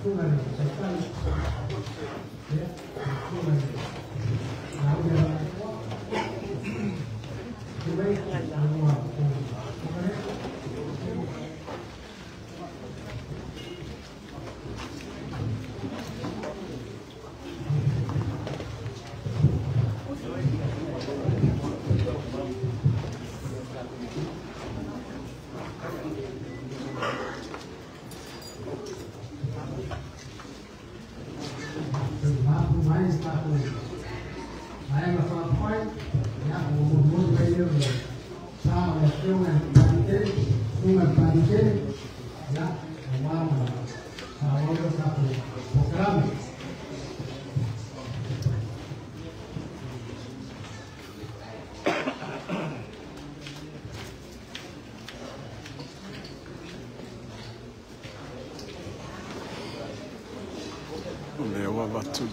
Suga le Taitai, ia, suga le Lauga Lapoa, Tui, Lua,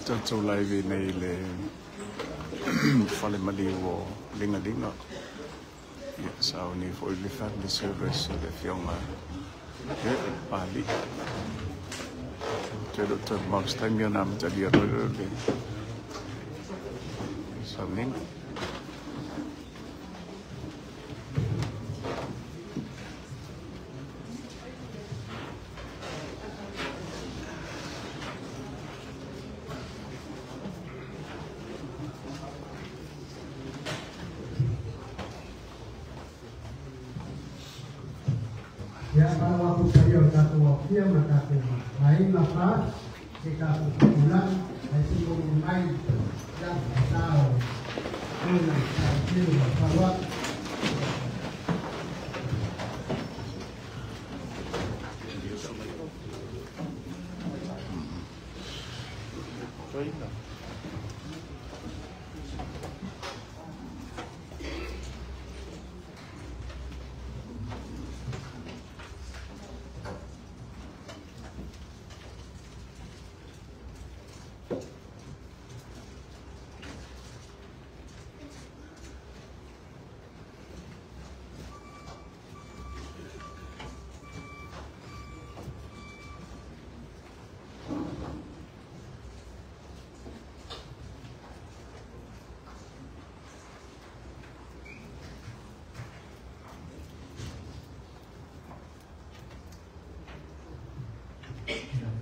Tatou live nei le fale maliu o Ligalinga. Ia sauni foi le family service o le afioga e Pali. Te lo te max time ia na amatalia loa le sauniga. Ia faaauau atu paia o le tatou aofia ma tatou aiga fa se tatou tupulaga ae se momoli mai ia sa o susuga i Palikele ma le faaaloalo.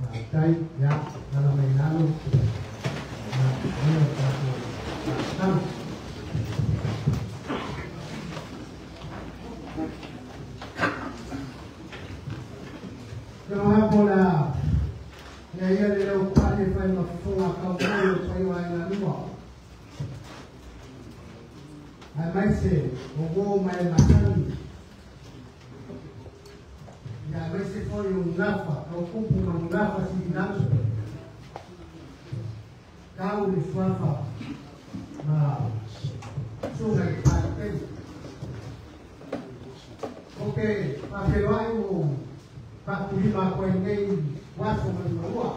Faafetai, ia, ala mai lalo, ia, ia o tatou faasitama. Ia po la, ia ia le leo pale fai ma fofoga kaumai o pai o aiga lua. Ae mai se o uo mai masani. Ia mai se foi o gafa, o kupu ma gafa silinalo. Kau le suafa ma suga i Palikele. O ke faafeloai o faatulima atu ai nei aso ma le malua.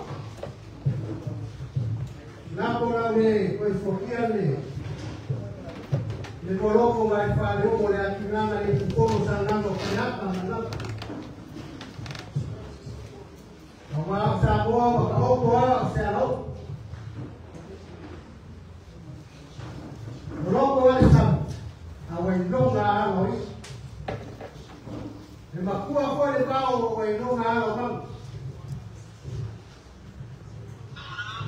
Lako lau le toe fuakia le moloko mai faaleomo le atinaga le tutono salanaga o Faleata ma Napa. Aua o Samoa ua taoto ala o se alao'o. O loko ale sami, a ua iloga ala o isi. E makua foi le vao ua iloga ala o mau.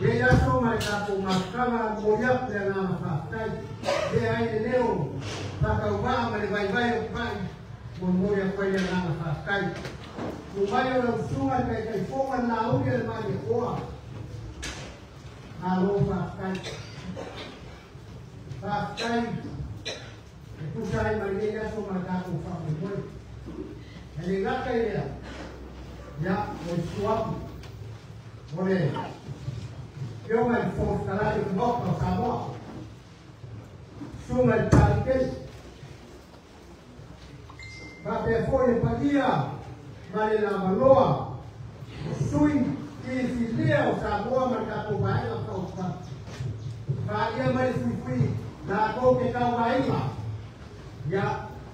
Nei aso ma le tatou mafutaga momoli atu le agaga faafetai. Lea ai le leo faatauvaa ma le vaivai o pa'i molimoli atu ai le agaga faafetai. Ua mai o lau susuga le Taitaifono le Lauli a le Malietoa. Malo faafetai. Faafetai e tusa ai ma lenei aso ma le tatou faamoemoe. E le gata i lea, ia, o le susu atu o le Afioga i le Fofoga Fetalai o le Maota o Samoa, susuga i le Palikele, faapea foi le paia ma le lavaloa o sui filifilia o Samoa ma le tatou Vaega Faaupufai. Faia mai le fuifui latou te tauvaina, ia,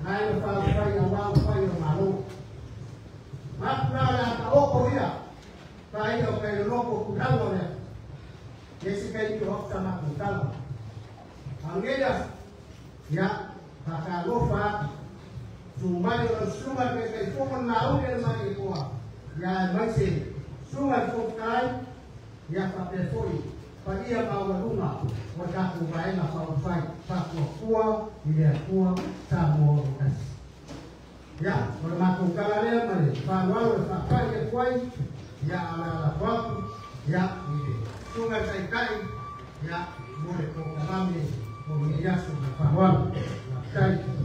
Vaega Faaupufai aua upufai o Malo. Manatu la o le a taoto ia faia o kai o sa matou tala. A o lenei aso, ia, faatalofa atu, susu mai o lau susuga i le Taitaifono le Mauli a le Malietoa, ia aemaise susuga i le Fofoga Fetalai, ia faapea foi paia maualuga o le tatou Vaega Faaupufai Faatuatua i le Atua Samoa ua tasi. Ia, o le matou tala lea ma le faaaloalo e faapai atu ai, ia, a o le a lafo atu, ia, i le susuga i le Taitai, ia, mo le polokalame o lenei aso ma le faaaloalo. Faafetai.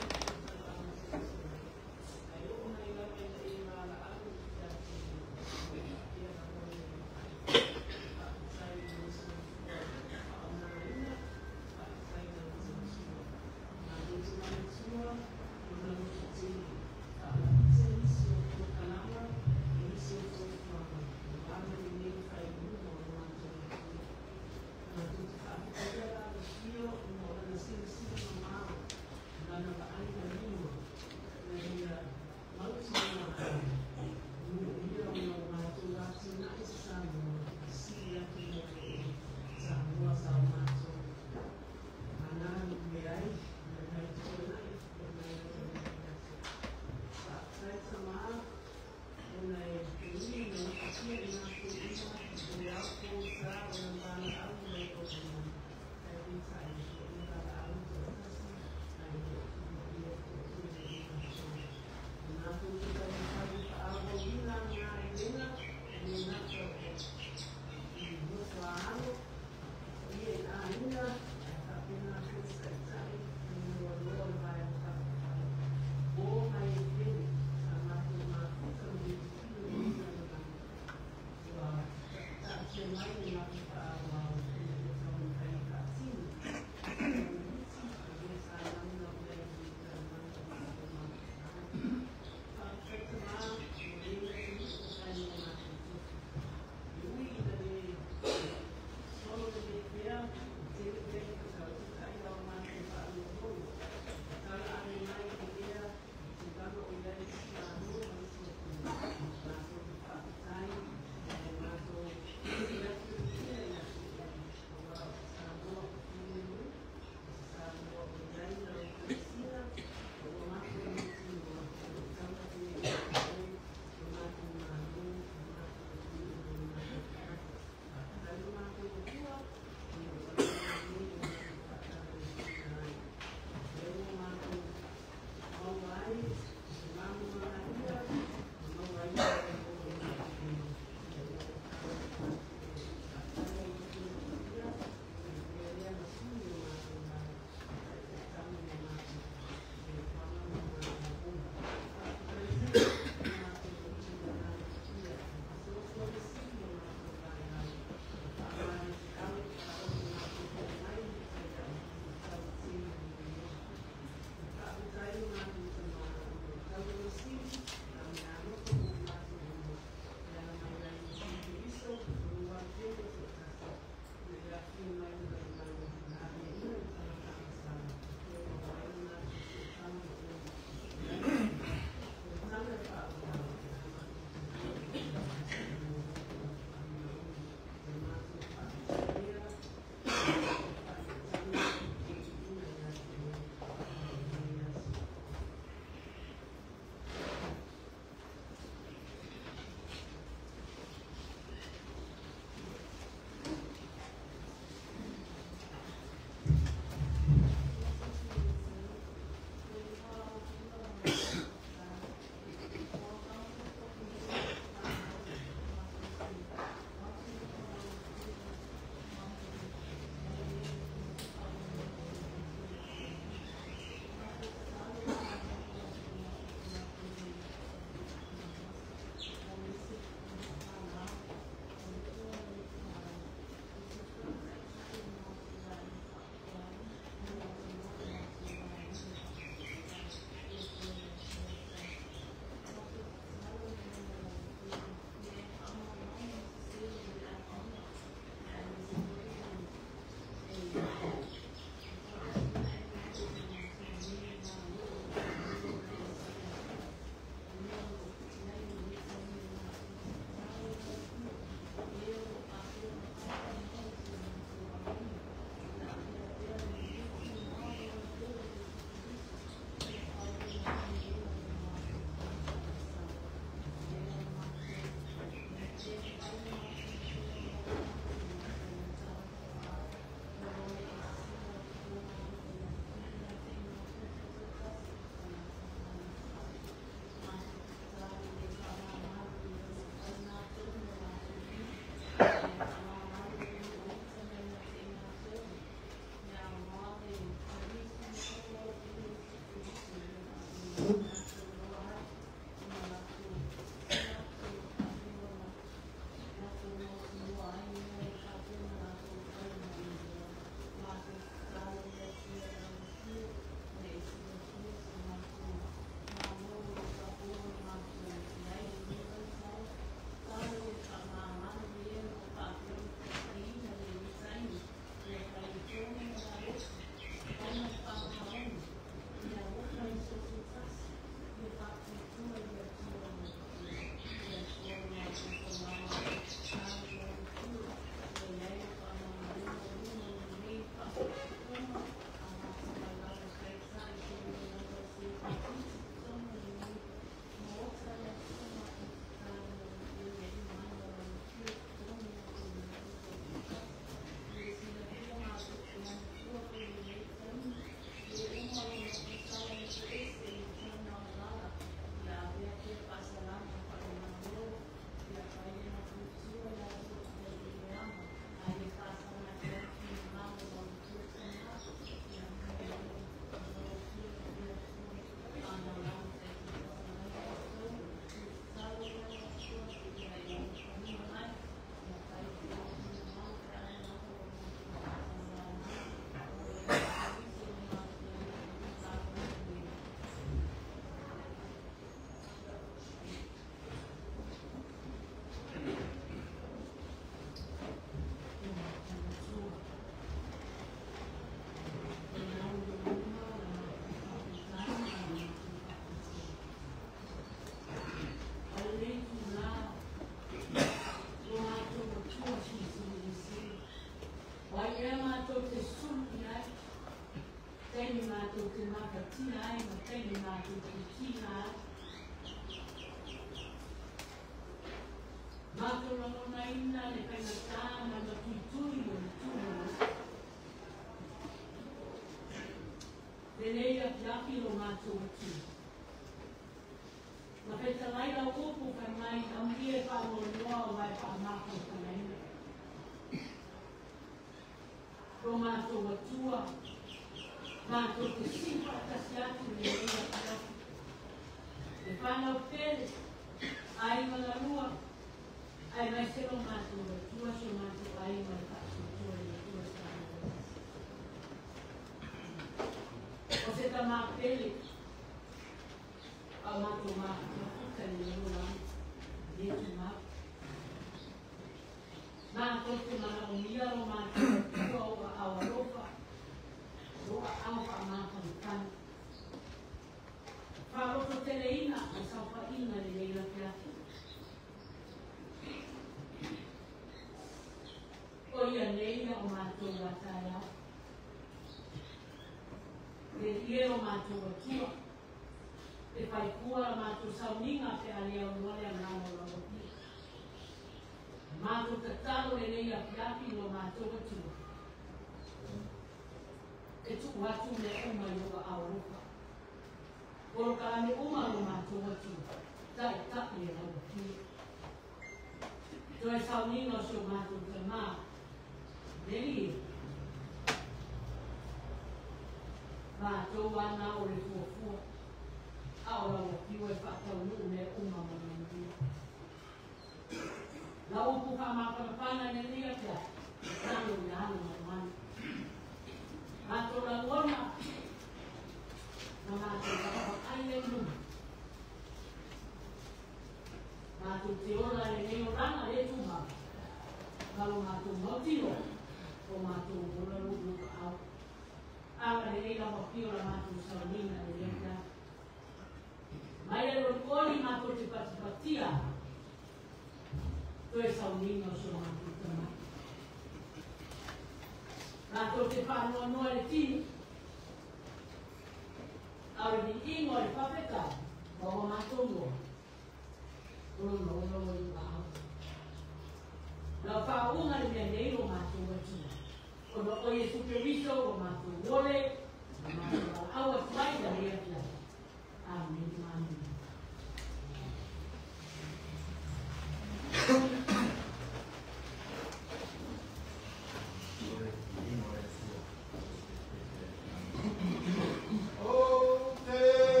O te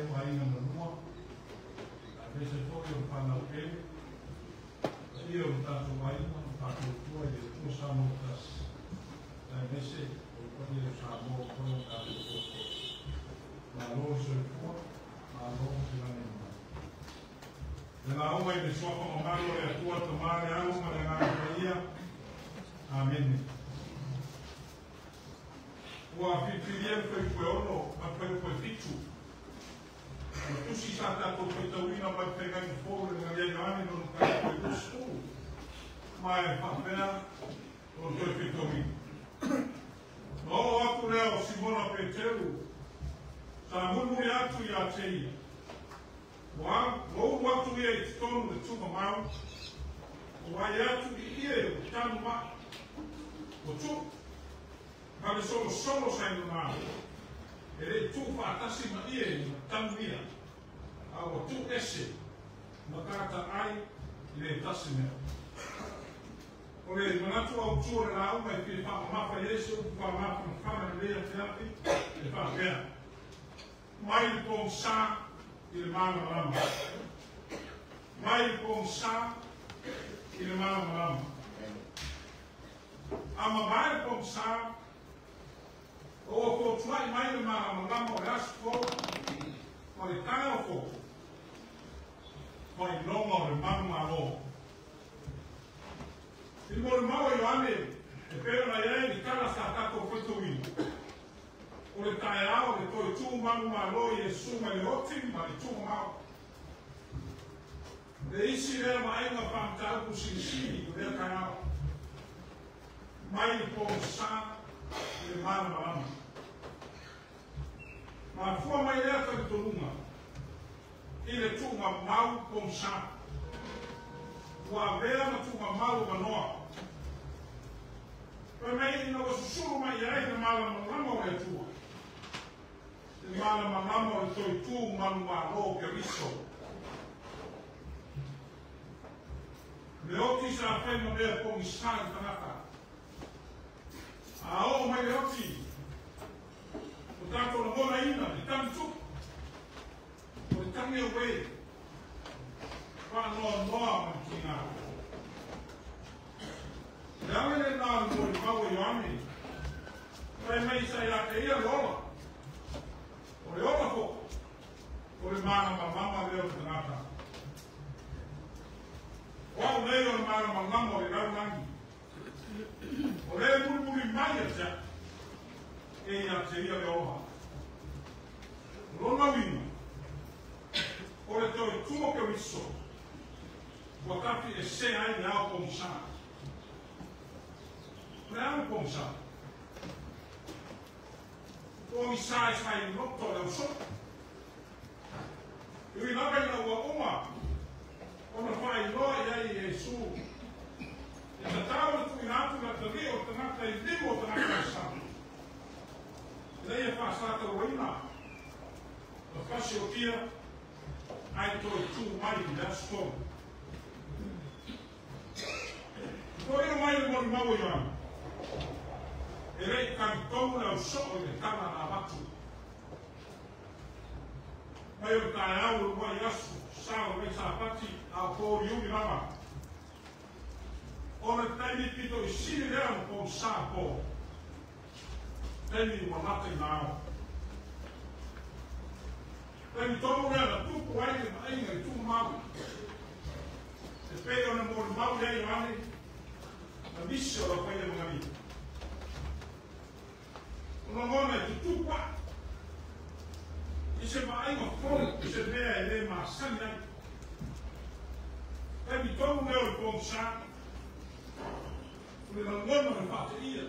paia o aiga na lua, aemaise foi o le fanau pele, paia o le tatou aiga ma faatuatua i le Atua Samoa tasi, aemaise o le paia o Samoa ua toe o tatou toatele. Malo le soifua, malo le lagi e mai. Le lauga i le suafa mamalu o le Atua, Tama, le Alo ma le Agaga Paia. Amene. Ua filifilia le fuaiupu e 6 ma le fuaiupu e 7. O le tusi sa tatou faitauina mai le Feagaiga Fou le Galia Ioane lona mataupu e 20. Ma e faapea o le toe faitauina. Na oo atu lea o Simona Peteru, sa mulimuli atu ia te ia. Ua ulu atu ia i totonu le tuugamau, ua vaai atu i ie ua tanuma'i, ua tuu, ma le solosolo sa i lona, e le'i tuufaatasi ma ie na tanuia, a ua tuu ese ma tagata ai i le tasi mea. O le manatu autū o le lauga e fia faamamafa i ai se upu faamafanafana lenei afiafi e faapea: mai le pogisa i le malamalama. Mai le pogisa i le malamalama. A mavae le pogisa, ua fotua'i mai le malamalama o le aso fou ma le taeao fou, faailoga o le manumalo. I le molimau a Ioane e pei ona i ai le tala sa tatou faitauina, o le taeao le toe tū manumalo Iesu mai le oti ma le tuugamau. Le isi lea vaaiga faamataupu silisili o lea taeao. Mai le pogisa i le malamalama. Mafua mai lea talitonuga i le tuugamau pogisa. Ua avea ma tuugamau avanoa. Fai mai ina ua susulu mai i ai le malamalama o le Atua. Le malamalama o le toe tū manumalo o Keriso. Le oti sa fai ma mea pogisa i tagata. A oo mai le oti, o tatou lagonaina le tagi tupu, o le tagi auē, faanoanoa ma le kigā. Le ala lenā o le molimau a Ioane, fai mai sa ia te ia le ola. O le ola foi, o le malamalama lea o le tagata. O au nei o le malamalama o le lalolagi. O le mulimuli mai ia te au, e ia te ia le ola. O lona uiga, o le toe tū o Keriso, ua tafiesea ai le ao pogisa. O le a le pogisa? Pogisa e failoto le ausoo. E ui lava ina ua uma ona faailoa i ai Iesu, e tatau le tuuina atu le atalii o le tagata i limu o tagata masani, ina ia faasalatauaina ma fasiotia ae toe tū mai i le aso 3. Toʻilo mai le molimau o Ioane, e le'i talitonu le ausoo i le tala na avatu. Mai o le taeao o le uluai aso sa o lenei Sapati a o pouliuli lava. O le taimi pito i sili lea ona pogisa po. Taimi ua lata i ao. Taimi tonu lea na tupu ai le vaaiga i tuugamau. E pei ona molimau i ai Ioane na nisi o le aufailemagalia. O lagona e tutupu aʻe i se vaaiga fou i se mea e lē masani ai. Taimi tonu lea o le pogisa, o le lagona o le faateia,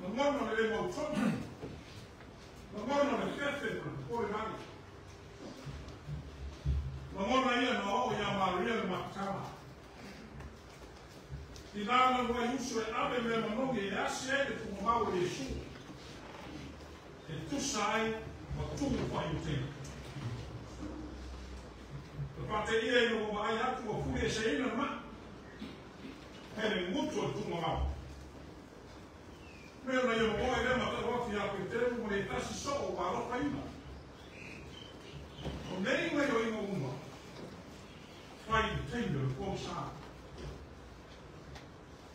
lagona o le lē mautonu, lagona o le fefe ma le popole vale. Lagona ia na oo iā Maria le Makatala. I na na luai uso e ave mea manogi e asi ai le tuugamau o Iesu. E tusa ai ma tumu faaiutega. Le faateia ina ua vaai atu ua fulieseina le ma'i. He le gutu o le tuugamau. Mea na ia momoe lea ma tau atu iā Peteru ma le tasi soo ua alofaina. pogisa.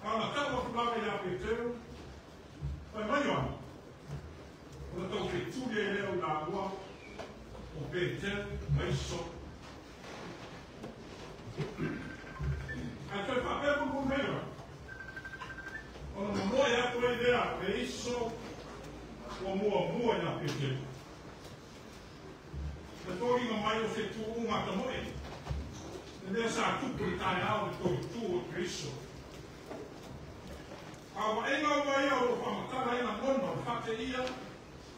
A ona tau atu lava ia Peteru, fai mai Ioane, ona tau fetuli ai lea o i laua o Peteru ma isi soo. Ae toe faapea mulimuli mai Ioane, ona momoe atu ai lea le isi soo ua muamua ia Peteru. Le foliga mai o se tuuga tamoe, le mea sa tupu i taeao le toitū o Keriso. A vaaiga uma ia o lo o faamatala ai lagona o le faateia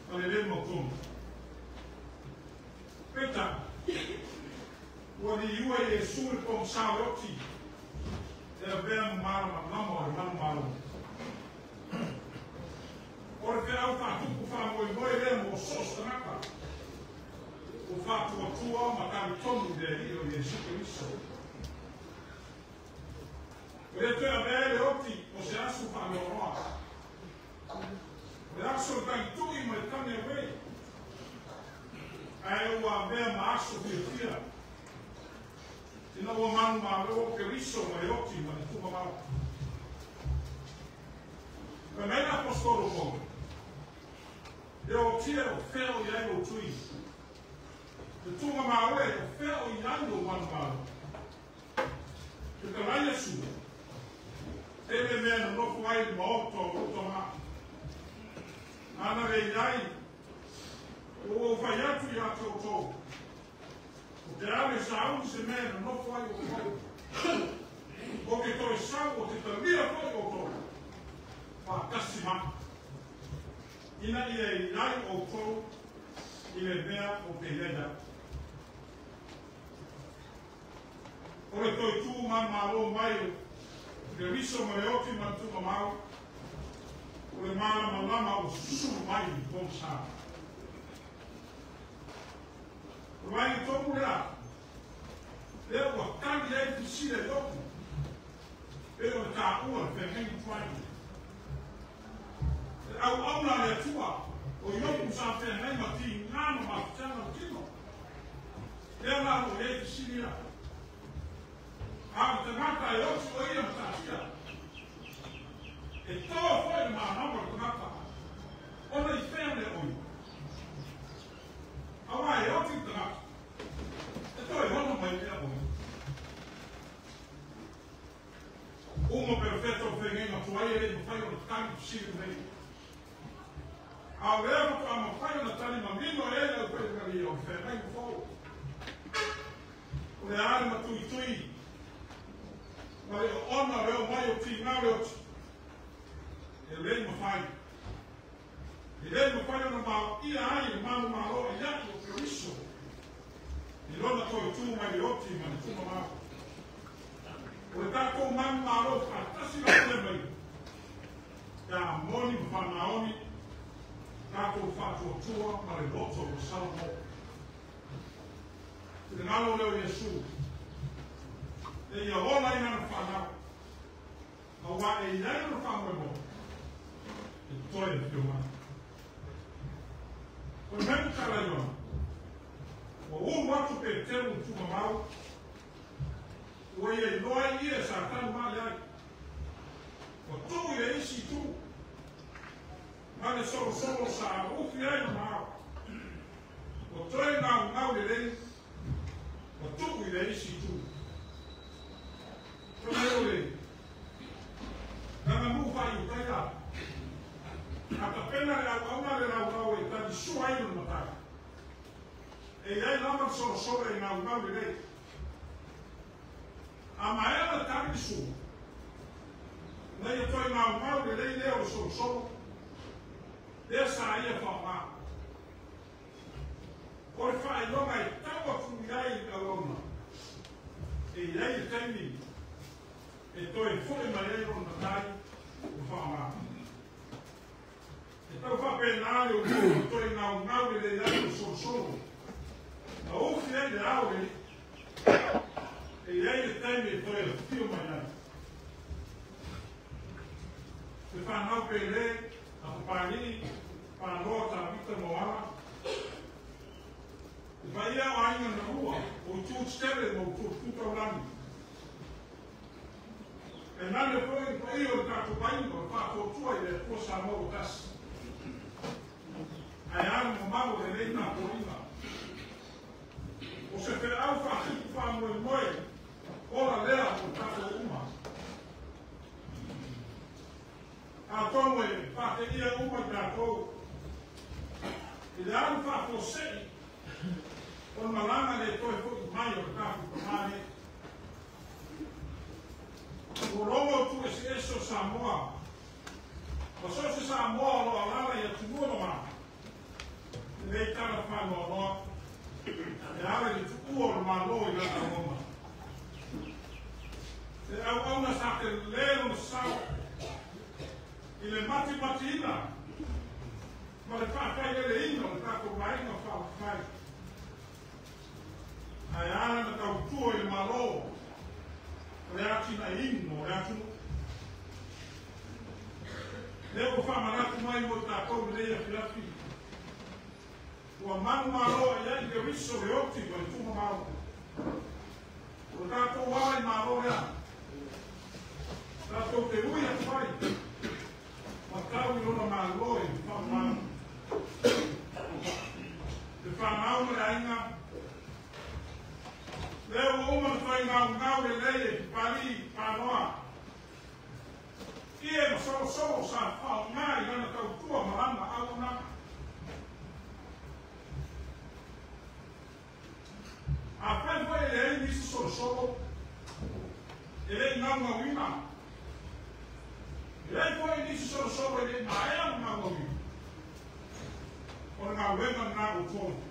ma le lē mautonu. Peitai, ua liua e Iesu le pogasā o le oti e avea ma malamalama o le manumalo. O le feau faatupu faamoemoe lea mo so o se tagata ua faatuatua ma talitonu i le Alii o Iesu Keriso. O le toe avea ai le oti o se aso faanoanoa. O le aso o le tagitu'i ma le tagi auē. Ae ua avea ma aso fiafia ina ua manumalo o Keriso ma le oti ma le tuugamau. Fai mai le Aposetolo Paulo, e otia o fea o i ai lou tui. Le tuugamau e o fea o i ai lou manumalo. Fetalai Iesu, tele mea nonofo ai i le maota o lou Tamā. Ana le i ai, ua ou fai atu ia te outou, ou te alu e sauni se mea e nonofo ai outou. Ou te toe sau, ou te talia foi outou, faatasi ma au, ina ia i ai outou i le mea ou te i ai au. O le toe tu manumalo mai o Keriso ma le oti ma le tuugamau, o le malamalama ua susulu mai i le pogisa. O le vaega tonu lea, lea ua tali ai fesili a Iopu, pei ona taua le feagaiga tuai. Le auauna a le Atua, o Iopu sa feagai ma tiga ma mafatiaga o le tino. Lea la o lo o i ai fesili ia. A o le tagata e oti o ia ma taatia. E toa foi le malama o le tagata, ona i fea lea o ia. Auā e oti le tagata, e toe hono mai lea o ia. Uma perofeta o feagaiga tuai e le i mafai ona tali fesili nei. A o lea faatoa mafai ona tali manino e le aufaigaluega o le feagaiga fou. O le a le matuitui ma le oona o le omai o tiga o le oti, e le i mafai. E le mafai ona maoia ai le manumalo aia'i o Keriso i lona toe tu mai le oti ma le tuugamau. O le tatou manumalo faatasi lava lea ma ia, ia moni ma faamaoni tatou faatuatua ma le loto ua salamo. Finagalo lea o Iesu, e ia ola ai lana fanau, auā e i ai lona faamoemoe e toe afio mai. Fai mai le tala a Ioane, ua ulu atu Peteru i le tuugamau, ua ia iloa ai ie sa tanu male ai. Ua tuu i le isi itu, ma le solosolo sa ufi ai lona ao. Ua toe gaugau lelei, ua tuu i le isi itu. Fai mai o le gaganuu faaiutaia, a tapena le auauna le laulau e talisua ai lona matai. E i ai lava le solosolo e gaugau lelei. A maea ona tali le sua, na ia toe gaugau lelei lea o le solosolo, lea sa ia faaaoga. O le faailoga e tau atu i ai i le auauna, e i ai le taimi e toe foi mai ai lona matai ua faaaoga. E tau faapena le uluga e toe gaugau lelei ai le solosolo, ma ufi ai le ao le alii. E i ai le taimi e toe afio mai ai. Le fanau pele a Papalii, Panoa, Tavita ma Oala. Le paia o aiga na lua, o itu tetele ma itu tu taulagi. E nane foi paia o le tatou aiga o le faatuatua i le Atua Samoa ua tasi. Ae a le mamalu o lenei tapuaiga. O se feau faatupu faamoemoe ola lea mo tatou uma. Atonu e faateia uma i tatou i le alu faafuasei o le malaga le toe fo'i mai o le tatou tamā nei. Ua logo tu'ese'ese o Samoa ma so o se Samoa o lo alaala i atunuu e mamao lenei tala faanoanoa e ala i le tu'ua o le Mālō i lana auauna. Le auauna sa telē lona sao i le matimatiina ma le fa'afaileleina o le tatou vaega faaupufai. Ae ala na tautua i le Mālō o le atinaeina o le atunuu. Lea ua faamanatu mai mo i tatou lenei afiafi. Ua manumalo ai ai le uiso le oti ma le tuumamao. O le tatou ala i Malo lea. Tatou te ui atu ai ma tau i lona Malo i faamalo. Le fanau ma le aiga. Lea ua uma na fai gaugau lelei e Papalii Panoa. Ie ma solosolo sa faaaogā i lana tautua ma lana auaunaga. Afai foi e leai nisi solosolo e le'i gaugauina, e leai foi nisi solosolo e le'i maea ona gaugauina, o le galuega lenā ua togi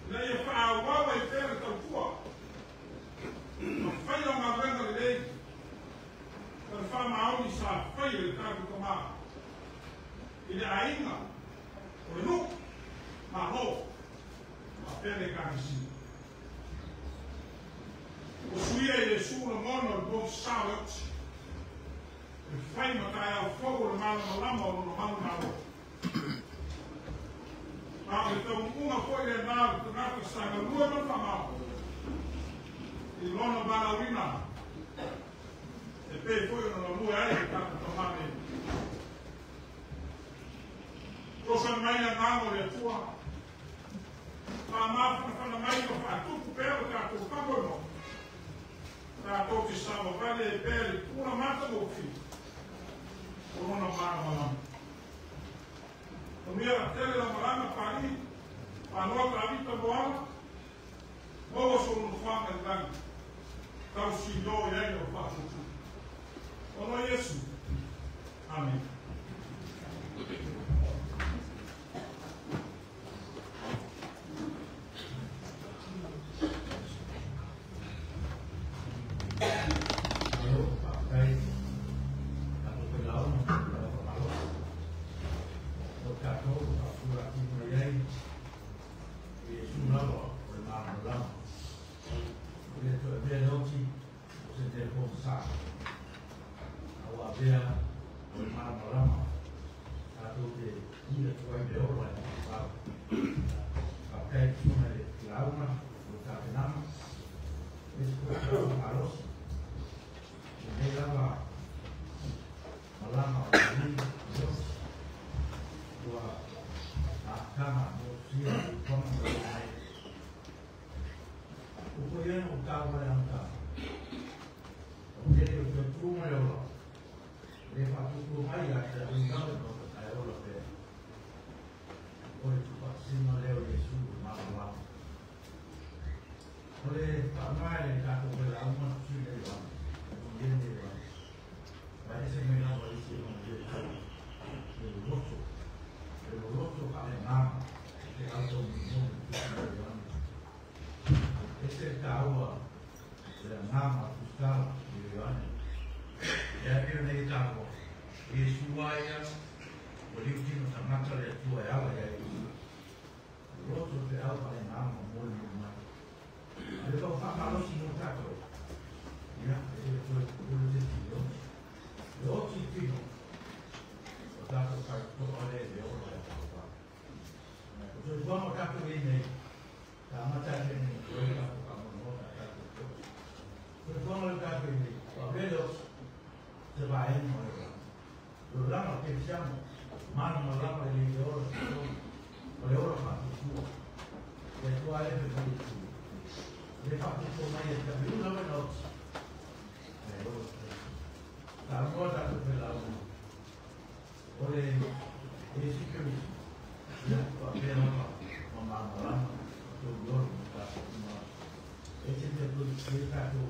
ina ia faaauau ai pea le tautua ma faia o galuega lelei ma le faamaoni sa faia e le tatou tamā i le aiga o le nuu, Malo faapea le Ekalesia. Ua suia e Iesu lagona o le pogisa o le oti, e fai ma taeao fou o le malamalama o lona manumalo. Ma o le taunuuga foi lenā o le tagata sa galue ma le faamaoni i lona valaauina e pei foi ona galue ai le tatou tamā nei. Fesoasoani mai le agaga o le Atua, faamafanafana mai ma faatupu pea lo tatou faamoemoe, tatou te savavali ai pea i le puna matagofie o lona malamalama. Manuia tele lau malaga Papalii, Panoa Tavita Moala, maua sou nofoaga i le lagi, tausiō i ai lau faatuatua. Ona o Iesu. Amene. Malo, faafetai tatou failauga ma tulaga faamalosi o tatou faafulaki mai ai o Iesu lava o le malamalama. E le toe avea le oti o se mea pogisa, a ua avea o le malamalama tatou te ui atu ai le ola i le faavavau. Faafetai i le susuga i le lauga o le tapenaga, aemaise foi o le faamalosi. Lenei lava malaga o le ui ua amataga motusia o fuafuaga ma le mai. Ua foi ia na ou taua le amataga. O tele o toe tu ma le ola, e le faatuatua mai ia te au lava i maota ae ola pea. O le tuufaatasiga lea o Iesu i le malamalama. O le faaaoga e le tatou failauga na tusui nei Ioane, e manuia nei Ioane, ma e ese mai lava i isi emanuia e tolu, le loloto, le loloto faaleagaga o te au taumolimoli i tusui nei Ioane. Ese le taua o le agaga o tusitala i Ioane. E a pei ona ia taua, o Iesu lava ia ua liutino tagata le Atua e ala ia Iesu. Loloto le feau faaleagaga ma molimoli mai. A o le tau faamalosi mo tatou, ia, e le toe pupulu se isi i le oti. Le oti i tino, o tatou faitotoa lea i le ola e faavavau. O soifuaga o tatou i ai nei, sa amata atu ai nei toe tatou faamoemoe a tatou oti. Soifuaga lea o tatou i ai nei, Wa vele se vaega o le olaga. O le olaga o le kerisiano, malamalama i le ola o le ola faatuatua. Le Atua e fai Iesu. Le faapupo mai e tapiu lava ina oti. Ae ola tamoa tatou felauga. O le Iesu Keriso. Ia, faapea lava ma malamalama o tou iolo ma tatou uma. E te mea toi tatou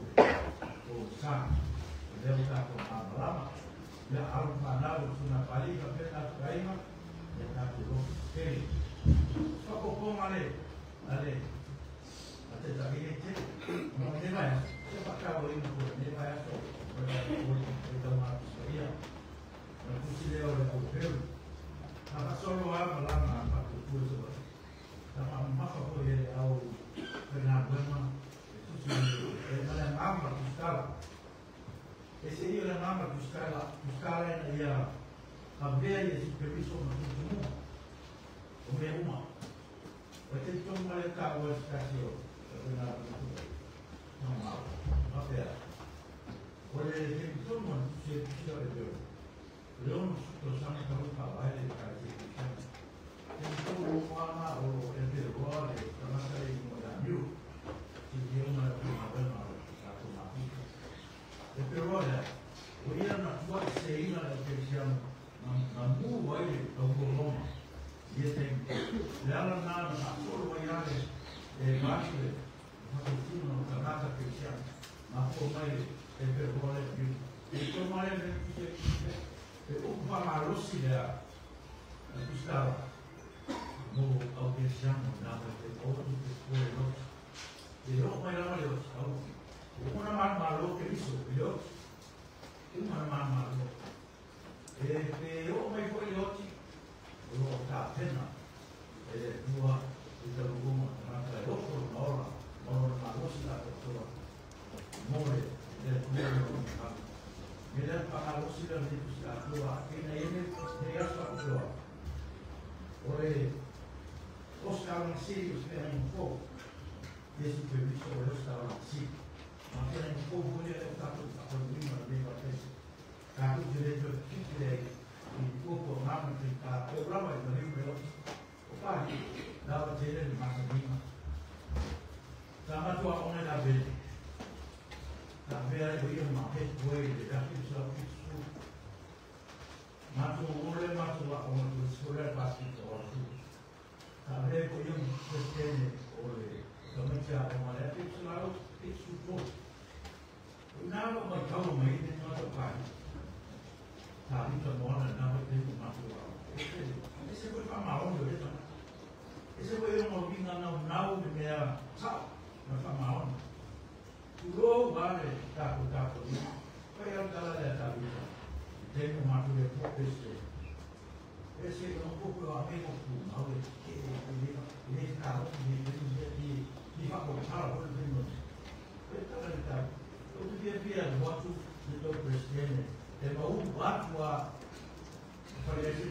o sa. O lea ua tatou malamalama. Ia, alo whanau o tuna pali ka pena tainga, ia tatou loto tele. Whakoponga le, ale, a te taki e te, no ne vai, se whakau ina ko ne vai aso, o le o le tau mātu ia. Na kusi leo le au peu. Na whasolo a malanga a whakupua se wai. Na whamamafa ko e le au whenā wema, e tusi e male ngama tuskala. E se ia le ngama tuskala, tuskala ina ia avea ia si periso na tutumu. O mea uma. O te tonga le tāua e se o, e whenā whenā. No mau. Mapea. O le te tonga se tusi le peu. Le ono to sana ka rupa vai le ka se tusi. Te tonga o mana o e te roa le tangata i mo ia miu. Ti te ona le puna wena o te tātou mapika. E pe roa lea, o ia na tua se ina le kerisiano na mu ai le tau Roma. Ia te le ala nā na whaasolo ai ale e mātu le whakatino o tangata kerisiano. Nā fō mai le e pe roa le miu. E tō mai le e upu whamalosi lea na kustara mo au kerisiano nā mai te otu te kore lotu. E loo mai lava le oti au. O ona mana malo ke iso i le oti. E mana mana malo. E pe o mai foi le oti. O loo tā pena. E le tua i te luguma. Tangata e ofo na ora. Ma ona malosi la toa. Mo le le tua le o ka. Me le whakalosi la le tusi a tua. Kena ene ne aso a tua. O le Oscar Masi o se mea ni fō. Yesu Kristo o le Oscar Masi. Ma tena ni fō fō lea o tātou whakanui ma le mea pese. Tātou te le toe whiti le i kōkō ngāma te tā e urawa i mariu me oti. O pāhi, nāwa te le masa nima. Tā matua one la vele. Tā mea e o ia ma peti koe i le rafi sa whitu su. Matua ole matua ona tu sore pasito o su. Tā mea ko ia presidente o le tamaiti a o male whitu lau whitu tō. Nā mai tau mai te tata pai. Tā rita moana nā mai te matua. E se koe whamaono le tata. E se koe o winga nau nau me mea sao na whamaono. Turo wale tāko tāko i. Pai au tala lea tā rita. I te matua e po pese. E se o koko a me ko mau e ke e le tā o ni ni ni whako tara hore te mo. E tala le tā. O te pia pia watu le tau presidente. E mau watu a whareasi.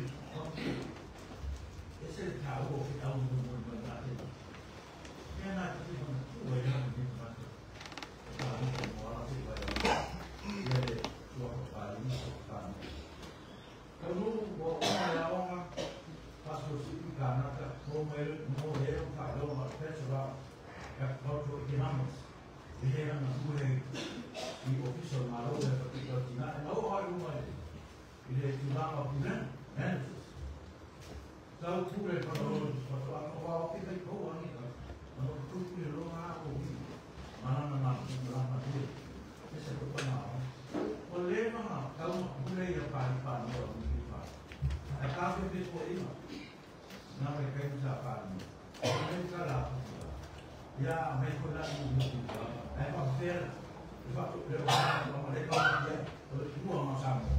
E se le tā o ke au mo mo mo nā te. Mea nā te te whana tua i rana ni te. Tā o te mo ara te wai a. Ia le tua whakapāri ni whakapāri. Kaunu o ona ia onga paso sipi kānata mō mai mō he o whaelonga Bachelor Agricultural Economics. E he ana ue i ofisa o malo e whakita tina e mau hai uma i le tūlanga pūrena, managers. Tau pūre whakaroro whakawā o wā o ke kai pau angi ka na o tū pūre ronga a o ui manana nā pūranga pūre. E se ko pana o. O le mana tau ma pūre ia pāhi pāni o ui pāhi. Ai kā pe pe ko ima. Nā me kai msa pāni. O me ka la pūra. Ia me ko la i ui pūra. Ai pa whera. E whatu le o kāna o le kā ia. O le tua ma samo.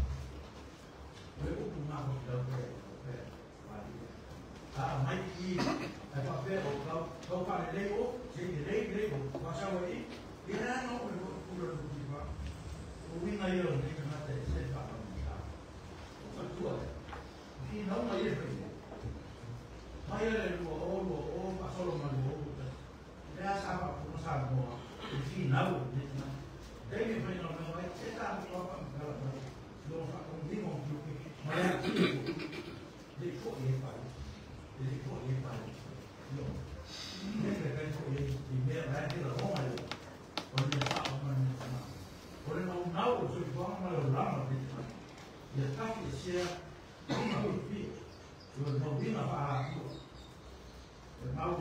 O le upu ngā ko ki lau pē. O pē. A mai ki. Ai pa whera o kau kāne lei o. Se i lei lei o. Wā i. I nā no o le pūra le pūra. O winga ia o nei tangata e se whakama tā. O whatua le. Ki nau mai e whai. Mai ele lua o lua o whasolo ma lua o. Lea sa whakama sa moa. I whinau o nei tangata. Teine whai ngā mea mai te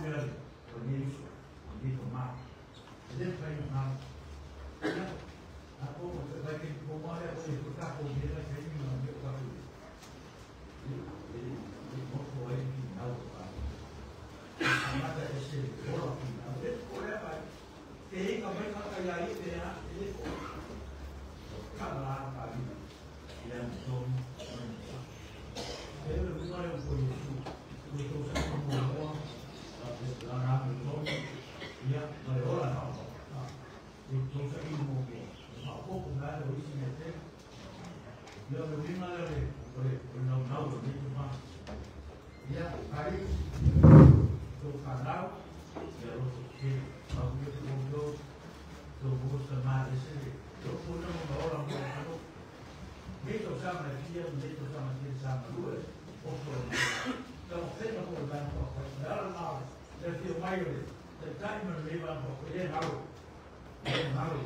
le o le uso o le toma e le fai na ia a ko o te vai ke ko ma le o le ka ko me la ke ni na me ka ko e e mo ko e ki na o ka amata e se ora ki na le ko le vai te ka mai ka ka ia i te a e ko ka la ka ni ia mo e le mo le ko Yesu ko to sa ko mo la na mo ia ma le ora na e to sa i mo ko ma ko ko na le isi me te ia le wima le le le na na o le ma ia ai to canal ia lo ke ma ko ko ko to mo sa ma le se to ko na mo ora mo ano me to sa ma fia me to sa ma fia sa ma lue o ko to fe na ko ba ko na na le fia mai le te tai ma le ba ko le na o le na o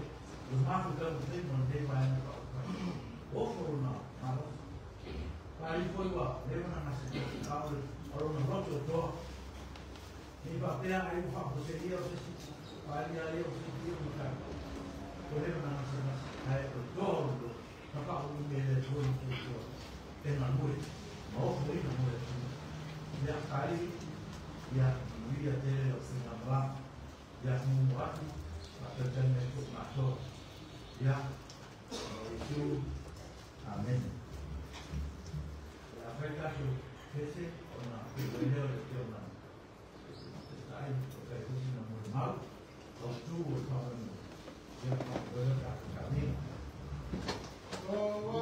o ma ko ta fe mo le ba na ko o fo na ma pa i foi wa le na na se ka o o na ro to to ni pa pe ai o fa ko se ia o se pa ia ia o se ia mo ka ko le na na se na ai o to na pa o me le to to to te na mui ma o foi na mui ia kai ia ia te o se na la ia mo atu a te te me ko ma to ia o amen la feta su ese o na le o le na está aí o que é na normal o tu o pa ia pa o ka caminho Oh,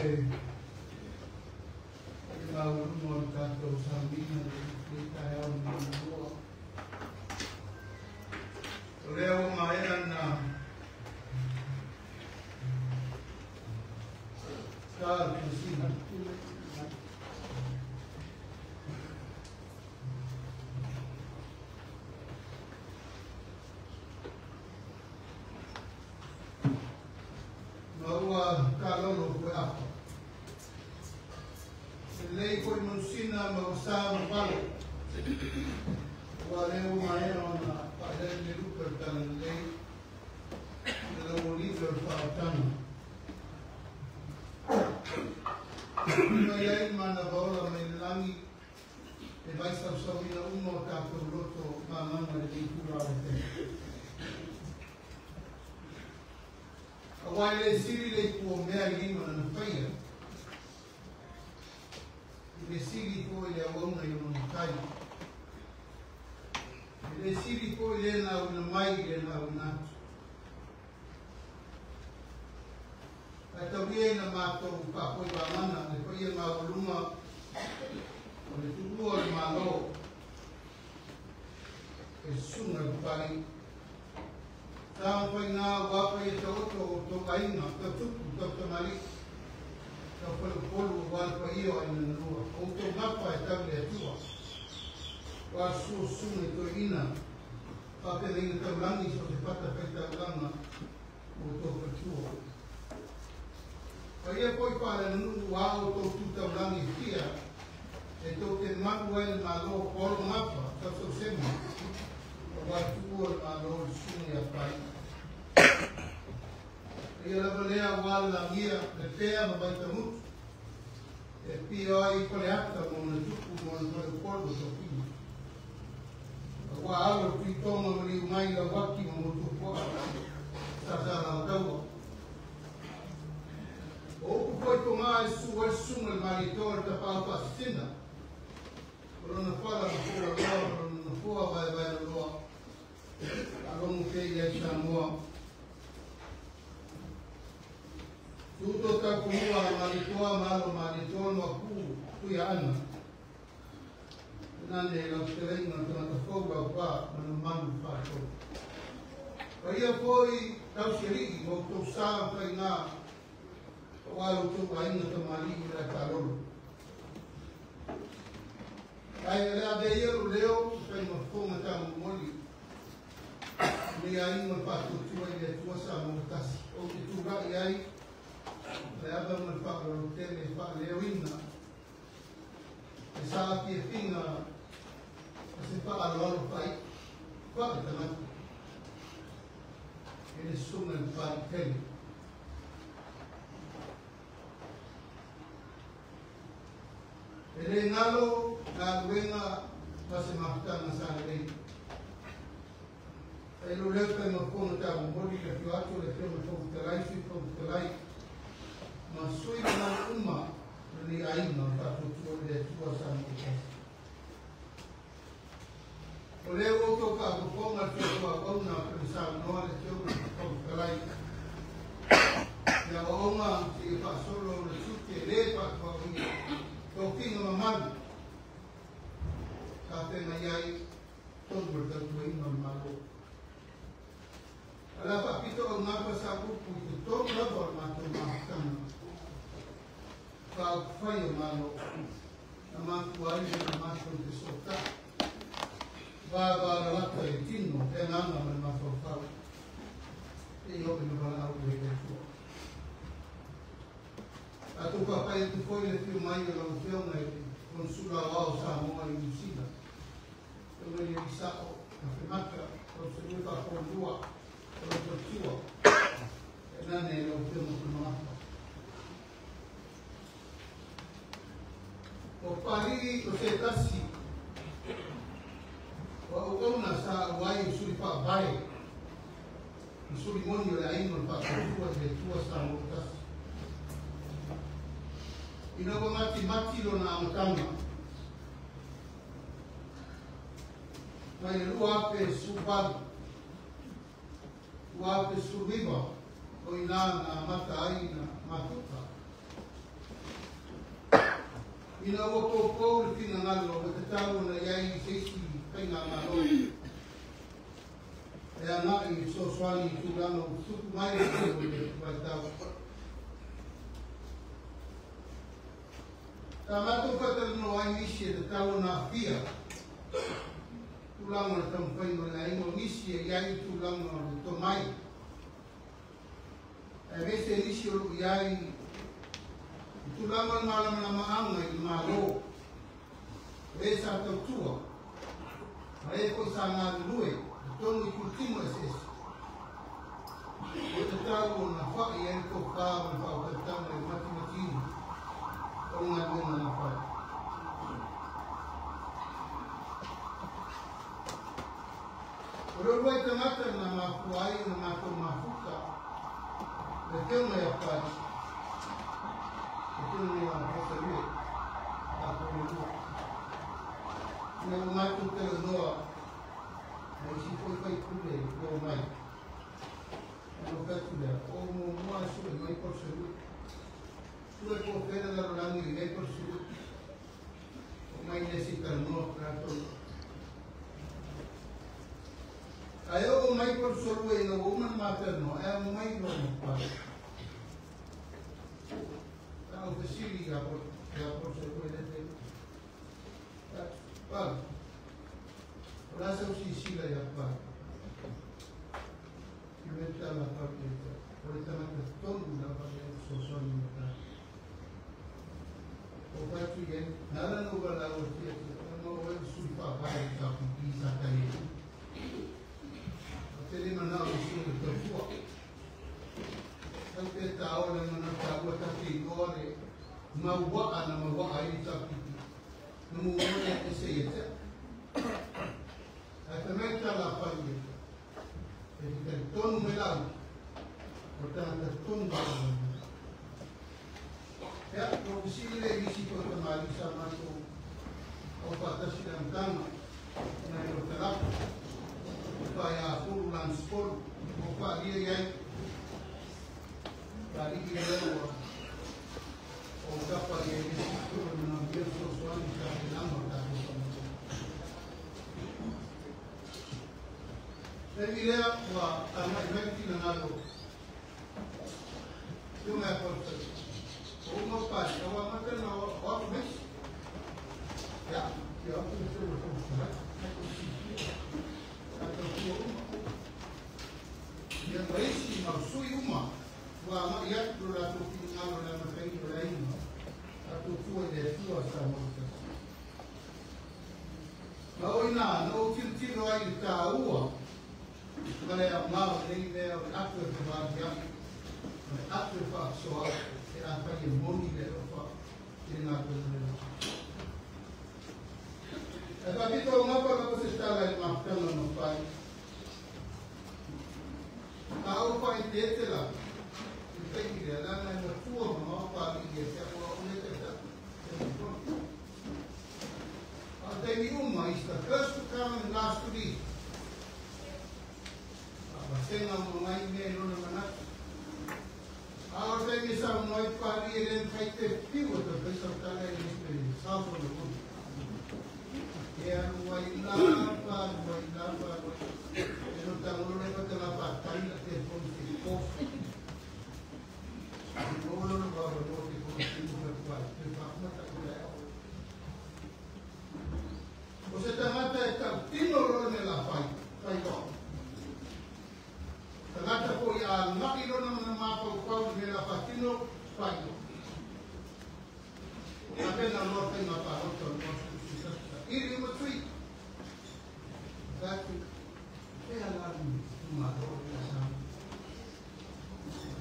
le maualuga o le tatou sauniga i lenei taeao liugalua. O lea ua maea na sa le masina. Ma ua tālolo koe apa. E lei koe manusina ma ua sa ma palo. Ua lea ua maea ona faalele le lupe o le talalelei i le lauolive o le faaotaga. Mai ai mana vaola mai le lagi e vaisausauina uma o tatou loto mamaga lenei tula o le tele. Auā e le sili le ipu o mea i lima na na faia. I le sili foi le auauna i ona matai. I le sili foi le na auina mai i le na auina atu. Ae taulia ina matou faapoi vagana le paia maualuga o le tuua o le Malo e susuga i Papalii. Sa mafaiga ua apa ia taoto o outou aiga, tautupu, tautamalii, taufalepolu auā le paia o aiga na lua. O outou gafa e tau i le Atua. Ua susu susuga i toeaina, faapeleina taulagi so o se fata faitaulaga o outou faletua. Paia foi faaleaganuu ua outou tu taulagi e fia, e tou te malu ai le Malo o olo gafa, tausausema, auā le tuua o le Malo i le susuga ia Paia. Ia lava lea auā le lagia, le pea ma vaitamutu, e pio ai Faleata ma ona tupu ma ona faleupolu o tofiga. Auā alo le Tuitoga ma liu mai Lauaki ma Motuopuaa, sa Salataua. O upu foi togā e susu ai le susuga i le Malietoa le tapaau faasisina, o lona fala ma foulaloa ma lona nofoa vaevaeloloa, faalogo pea i ai Samoa. Tuto taufanua a Malietoa ma alo Malietoa no Apu Tuiaana. Nane lau fetalaiga le tagata fou laupā manumanu faatolu. Paia foi tausialii ma outou sa ma faigā auā lo outou aiga tamalii i le ae. Ae o le avea ia lou leo e fai ma fofoga tamomoli nei aiga o le faatuatua i le Atua Samoa tasi. Ou te tula'i ai le ava ma le faaaloalo tele e faaleoina e sa afiafiga ma se faaaloalo faai'i faale tagata e le susuga i le Papalii tele. E le galo galuega ma se mafutaga sa lelei. Ai lou leo fai ma fofoga tamomoli le afio atu o le Afioga i le Fofoga Fetalai, Sui Fofoga Fetalai, ma sui mamalu uma o lenei aiga o le faatuatua i le Atua Samoa tasi. O lea ua outou faafofoga le feotoauauna pei ona saunoa le Afioga i le Fofoga Fetalai. Le aoaoga seia faasolo le tiute lē faatuaoia tofiga mamalu sa feagai ai tonu o le tautuaina o le Malo. A la faapito augafa sa upu i totonu lava o le matou mafutaga faaupufai o Malo na mafua ai lona matou fesota'i vavalalata i le tino, le agaga ma le mafaufau seia oo ina valaau i ai le Atua. Tatou faapai atu foi le afio mai o lau Afioga i le Konesula Aoao o Samoa i Niu Sila, Afioga i le Alii Afemata, Tauselua Faafolua o lau faletua, tainane lau Afioga Fulemagafa. O Papalii o se tasi o auauna sa auai o suli faavae ma suli moni o le aiga o le faatuatua i le Atua Samoa tasi. Ina ua matimati lona amataga mai le 2018, 2019, o inā na amata ai na matuka Ina ua poupou le finagalo ua tatau ona i ai se isi faigamalo e agaʻi i fesoasoani i tulaga ua tutupu mai le tele o le vaitau. Sa matou faatalanoa ai nisi e tatau ona aafia tulaga o le taumafaiga o le aiga o nisi e i ai tulaga o le tomai aemaise nisi o loo i ai i tulaga o le malamalamaaga i le Malo o e sa tautua ma e foi sa galulue i totonu i itutino eseese ua tatau ona fa'i ai le tofa ma le faautautaga i le matimatiina o le galuega na fai. O le uluai tagata na mafua ai ona matou mafuta le Afioga ia Pali, le Afioga ia Rosalue, tatou le lua. Ina ua matou talanoa ma isi foi faipule ua omai, ona ou fai atu lea, o muamua e sue mai Rosalue. Sue po o fea le lalolagi o i ai Rosalue. O mai lea se i talanoa tatou. Ae oo mai Rosalue ina ua uma ona matalanoa, e aumai loa ma Pali. Sa ou fesili ia Rosalue lea taimi. Pali, o le a sau silasila ia Pali? I le tala Pali ia te au, o le tagata tonu lava lea e fesoasoani ma tatou. O fai atu i ai, na ala ona ou valaau atu ia te au, ona o oe le sui faavae o le HRPP sa ta i ai. Ou te le manao i sui o le tautua. Sau pea ta o leaga na taua ta te iloa le mauaa na mauaa ai le HRPP. Na muamua lea ese ia te au. Ae fai mai le tala a Pali ia te au, e te talitonu mai lau, o le tagata tonu lava lena. Ia, ua fesili lea i nisi foi o tamalii sa matou aufaatasi i le amataga, nai lo Talapo, o Faiafulu Lansipolu, ua faaalia i ai faalii lea ua ou tapa i ai le isi itu e manaomia le fesoasoani i tapenaga o le tatou faamoemoe. Taimi lea ua agai mai le finagalo Afioga ia Paul O uma pali, a ua amata ona o atu ma isi. Ia, fia o atu le Afioga i le Fofoga Fetalai, tatou silafia, sa tautua uma. Ia ma isi mau sui uma ua agai atu lo latou finagalo i le amataina o le aiga, faatuatua i le Atua Samoa e tasi. Ma o i ina na ou tilotilo ai i le taua ma le aoga o lenei mea o le atu e fevaaliaʻi ma le atu e faasoa e afai e moni le alofa i le galuega lena. Ae faapito augapa lava se tala i le mafutaga na fai. A ou faaeteete lava i le taimi lea, leaga e matua mamao Papalii ia te au, o au lea e taitai i le fono. A o taimi uma, is the first to come and last to leave. A vasega uma mai mea i lona manatu. A o le taimi e saunoa ai Papalii e le mafai te fiu e toe fai sau tala e le sao fono fono. E alu ai lava, alu ai lava, alu ai. E no tagolo le pata la faatali la telefoni se kofi. O lo lo va lo te kofi mo fa pa te fa ma ta ko le o. O se tagata e tautino lo le la fai, fai lo. Tagata foi a ngai lona na mafaufau i mea la faatino, fai lo. A pena loa faiga palota o le 21. Iri uma tui. Tatu. E ala ni itumalo o le sa.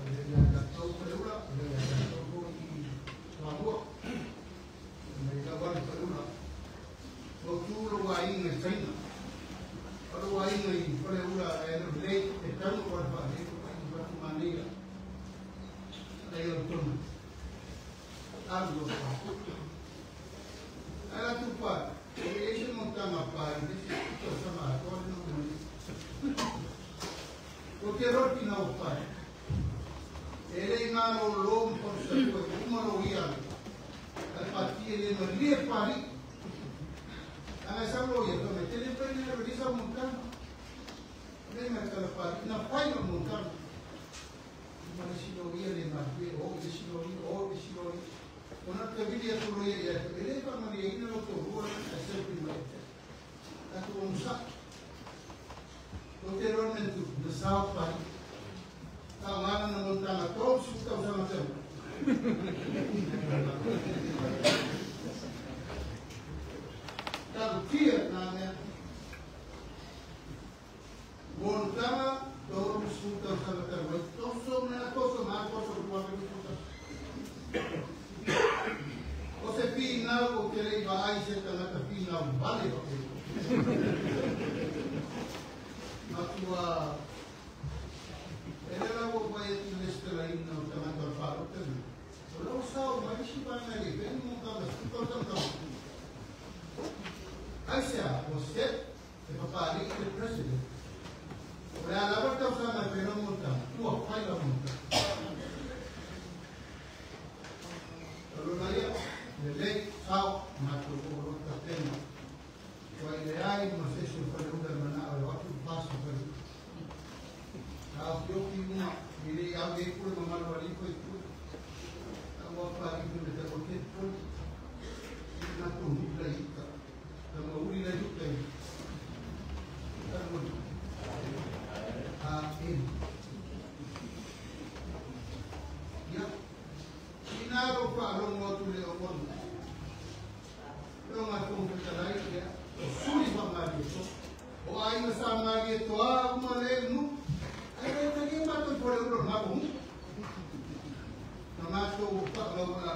Le ia tatou Faleula, le ia tatou foi i Toamua. Mai lava le Faleula. O tu lo aiga i Saina. O lo aiga i Faleula e le lei e tau o le whaale ko ai watu maneia. Lei o tonu. Alu lo pa. Ala tu pa. E le se montanga pa i le se to sama to le no mo. O te roti na o pa. E le ngā lo lo mpo sa kua uma lo ia. Al pati e le malie pari. Ana sa lo ia to me tele pe ni le sa montana. Le me tala pari na pai no montana. Ma le si lo ia le ma pe o le si lo ia o le si lo ia. Ona te vili atu lo ia ia e le pa ma le ina lo to rua a se prima. Ta tu un sa. O te ron men tu na sa pari. Ta ngana na montana to su ta sa ma te. Talutia nā mea. Montana, toro suta o salatara. Vai toso mea, toso mea, toso kua me suta. O se pīnau o te rei vaai se tangata pīnau vale o te. Matua, e le lau o vai e tu lestela ina o tangata o wharo te mea. O lau sao mai si paenga le peni montana suta o tangata. Aisea, o set, te papari, te president. O le alawa tausanga peno montana, tua whaila montana. O lona ia, le lei, sao, mātou o rota tēnā. Kua i le ai, ma se se whare mana o le watu paso whare. Ka o kioki una, i le au e kura mamalu aliko i kura. Ka ua pari me te o te poli. I nā tō hula ita. Ka mauri la yuta i. Ka mauri. A e. Ia. Ina ro whaarongo atu le o ona. Ronga tō whatalai ia. O suri whamari e tō. O aina sa mari e toa uma le nu. Ai re tangi mātou pore uro ngā hu. Na mātou whaarongo la.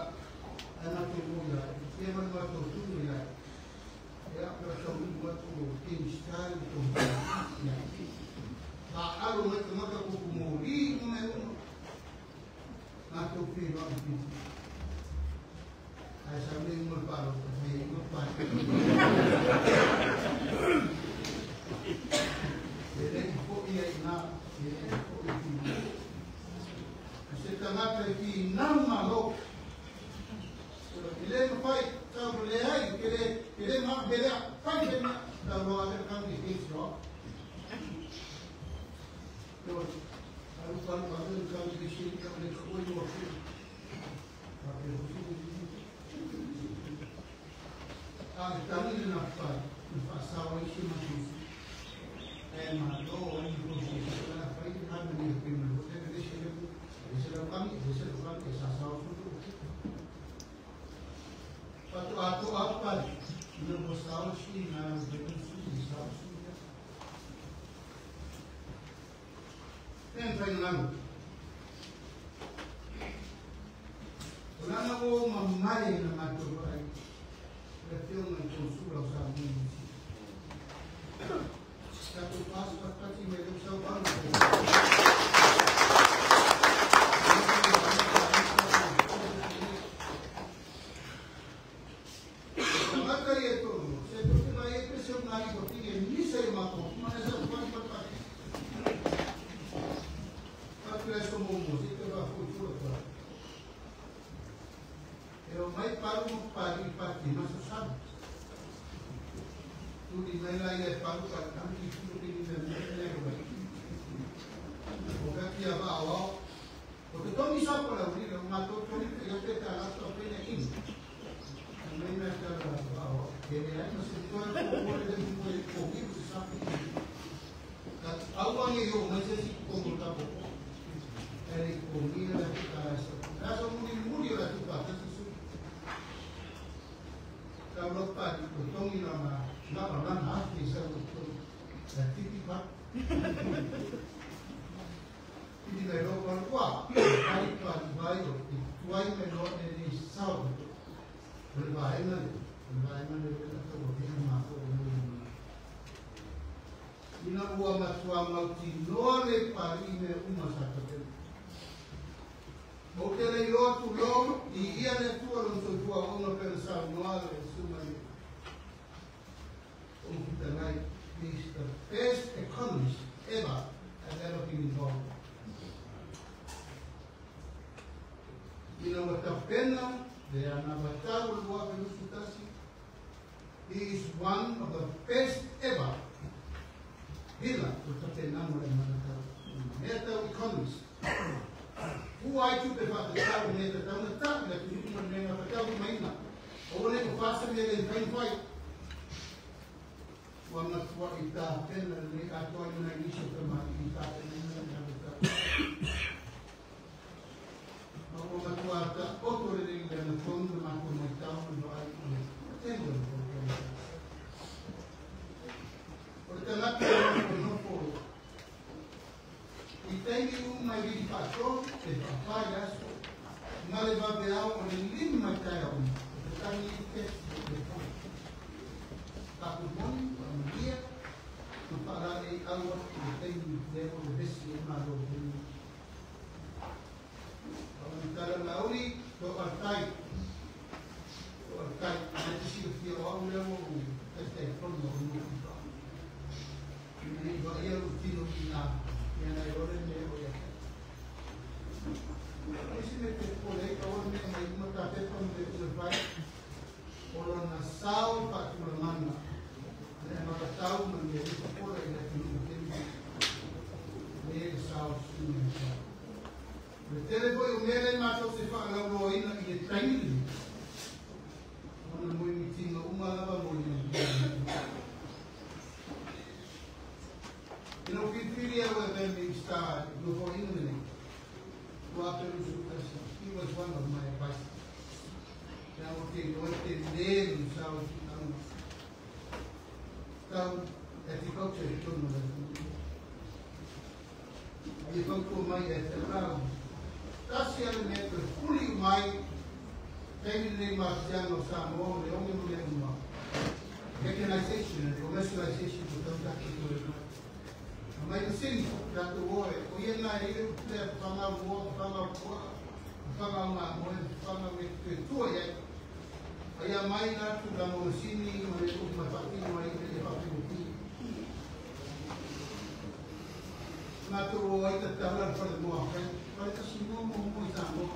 Ai mātou mō ia. Ia manu mātou tūnu ia. Ia pera tau mātou o te mistari tō ia. Ka aro mai te mata kuku mōri o me uno. Mātou pēro a piti. Ai sa me ingo paro, me ingo paro. E rei po ia i nā, e rei po i ki nā. Se tangata i ki nā malo. I le mawhai, tau le ai, ke le mā, ke le whai ke mā, tau roa le kangi i roa. Aru paru paru kangi i siri, tau le koi o whiu. Ka pe hosi o whiu. A le tangi le nā whai, na whaasawa i si matusi. E mā tō o ni hosi, na whai te hana ni a pima. Te le se le ku, le se lau kangi, le se lau kangi, e sasawa futu. Patu ato apari, ina mo sao si na betu si sao si. Ten fai ngalo. Olana o mamai na mato ai. Le teu na consula o sa mu. Sa tu passo pati me do sao pa. Ina ua matua mautinoa le pari me uma sa tapena. O te lei loa tu logo, i ia le tua lon soifua ona pena saunoa le suma i o Mputangai. He is the best economist ever has ever been involved. Ina ua tapena, le anavatau lua pe lusu tasi, He is one of the best ever healer o tapenaga o le agaga mea tau economist. Fua ai tupe faatatau mea tatau na tau le atunuu ma le mea gafataulimaina. Aua le fasa mea le faifai. Ua matua'i tapena lelei atoa ai ma nai nisi o tamalii i tapenaina le gafatau. Ma ua matuā ta'oto lelei le agatonu le matou maitau ma le vaai o le tele o le polokalame. O le tagata e nofonofo i taimi uma e vili fa'atolu pe fa'afā i le aso ma le vaveao o le 5 i taeao uma e tatagi ai text i le telefoni. Good morning, fa'amalia ma fa'alalei au atu i le taimi lea ua vevesi ai malo o taimi. Tala lauli to altai. To altai. Le te silafia o au lea ua ou Taitaifono o NPF. Ina nei vaaia lou tino i ina, ia nai ole mea o ia tai. O isi mea e te popole ai, pau o le mea e aumai uma ta pepa ma mea uma e fai, o lona sao i faatulagaga, le anavatau ma le mea e popola i le atunuu i le taimi nei, lea i le sao o le susuga ia Tau. O le tele foi o mea lea matou te faalauloaina i le taimi lenei, ona moemitiga uma lava mo le atunuu. Ina ua filifili au e avea Minisita i le Nofoaiga lenei, 2021, he was one of my advisors. Ia ou te iloa e tele lona sao i tulaga tau agriculture i totonu o le atunuu. Ia fautua mai ia te au, tasi lava le mea toe fuli uma ai taimi lenei mafatiaga o Samoa o le oge ma mea uma, mechanization and commercialization ua tau tatou toe mai. Aumai masini, tatou o e, o ia lena e i ai le upu lea, fafaga au moa, fafaga au puaa, fafaga au mamoe, fafaga mea te toe tua i ai. A ia aumai la tulaga o masini ma mea uma e faatino ai ina ia faafaigofie. Matou o ai tatala le falemoa fai, fale tasi moa muamua i Samoa.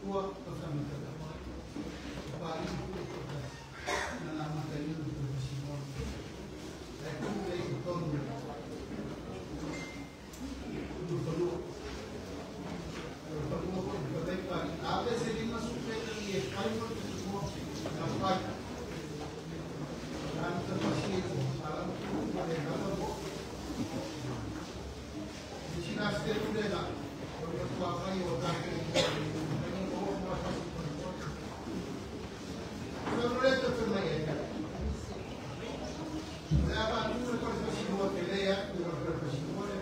Ua o sa matala. O Palii foi toatasi na na amataina le fale tasi moa. Ae tuu lea i totonu o le fanua. O le fanua foi fai mai Palii. A pe se 50 ni e fai fale tasi moa, na fai. Na amata pasi e o ala ma le lava mo. Sina step lena, o le matua fai o tatou moa i le o moa tasi o le moa. Sa le to mai e. Le ava tu le fale pasi moa te le atu o le fale pasi moa le.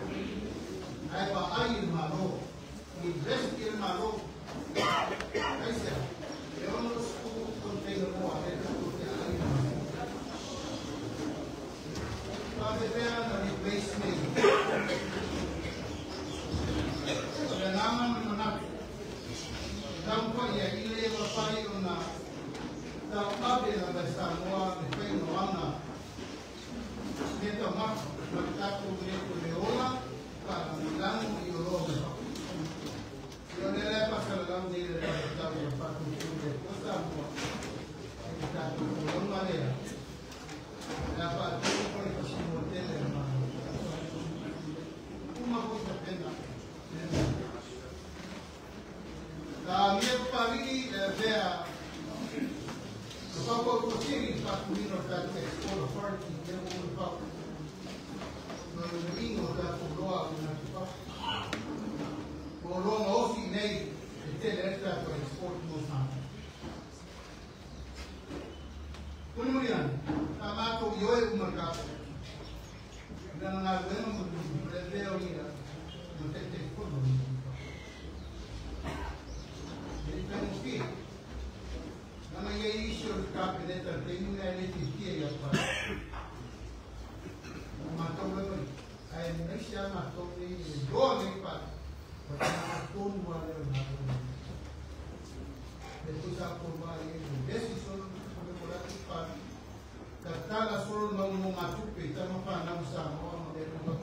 Ai pa ai il malo. Invest il malo. Ai se. E ono sku container moa le tatou te ai il malo. Pa pea na replace nei. O le agaga ma le manatu, e tau foi ia i le mafai ona tauave lava e Samoa le faiga o ana mea taumafa ma le tatou mea toe ola faalagolago i oloa mai fafo. Ia o lea la e faasalalau nei le vavatau o le faatuatua i le Atua Samoa i le tatou folauga lea o le a faatino foi le fasinoa tele a le Malo. Uma foi tapena Ta mea papalii e avea ma faufautuasili i le faatuina o le tatou Export Authority lea ua uma ona fau ma le uiga o tatou oloa auina atu i fafo. O oloa gaosi i nei e tele ai le tatou export mo Samoa. Mulimuli ane, sa matou ioe uma le Kapeneta i lana galuega ma le avea o ia ma Taitaifono o le NPF. E le faigofie, leaga e i ai isi o le Kapeneta i le taimi lea e le fiafia ia Papalii. O matou lava ia, ae aemaise lava matou nei e iloa nei Papalii, o le tagata tonu lava lea o le Malo lenei. Lea foi sa outou vaai ai i le vevesi solo le atu Papalii, tatala solo le mau nogatupe i tama fanau i Samoa ma mea uma.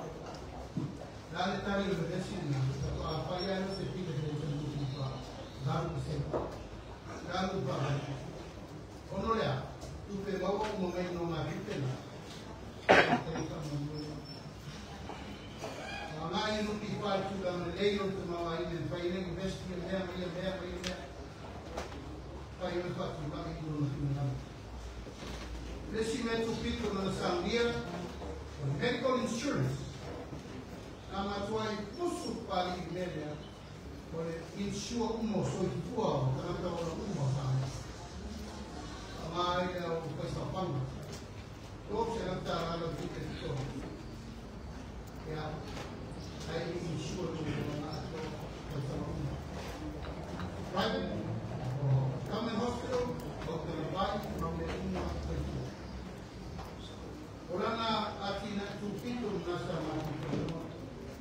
Le a le tali o le vevesi lena, faatoa fai lava lea o se pine pension NPF, 8%. Le a le upu a Ono lea, o mai no ngā pipena. Ngai no ki whai tūranga lei o te mawa i me whai nei investi e mea, mai e mea, mai e mea. Whai o le whātūranga i rona whina. Lesi mea tūpito na sangia, medical insurance. Nā matua i pusu pali i mea, o le insure umo soifua o tangata ola uma whai. Ngai lea o paisapanga. Tō se ngata ralo ki te tō. Ia, ai insure umo ngā tō paisapanga uma. Private, o government hospital, o te vai, ma me uma paisapanga. Oranga ati na tūpito nā sa mātou.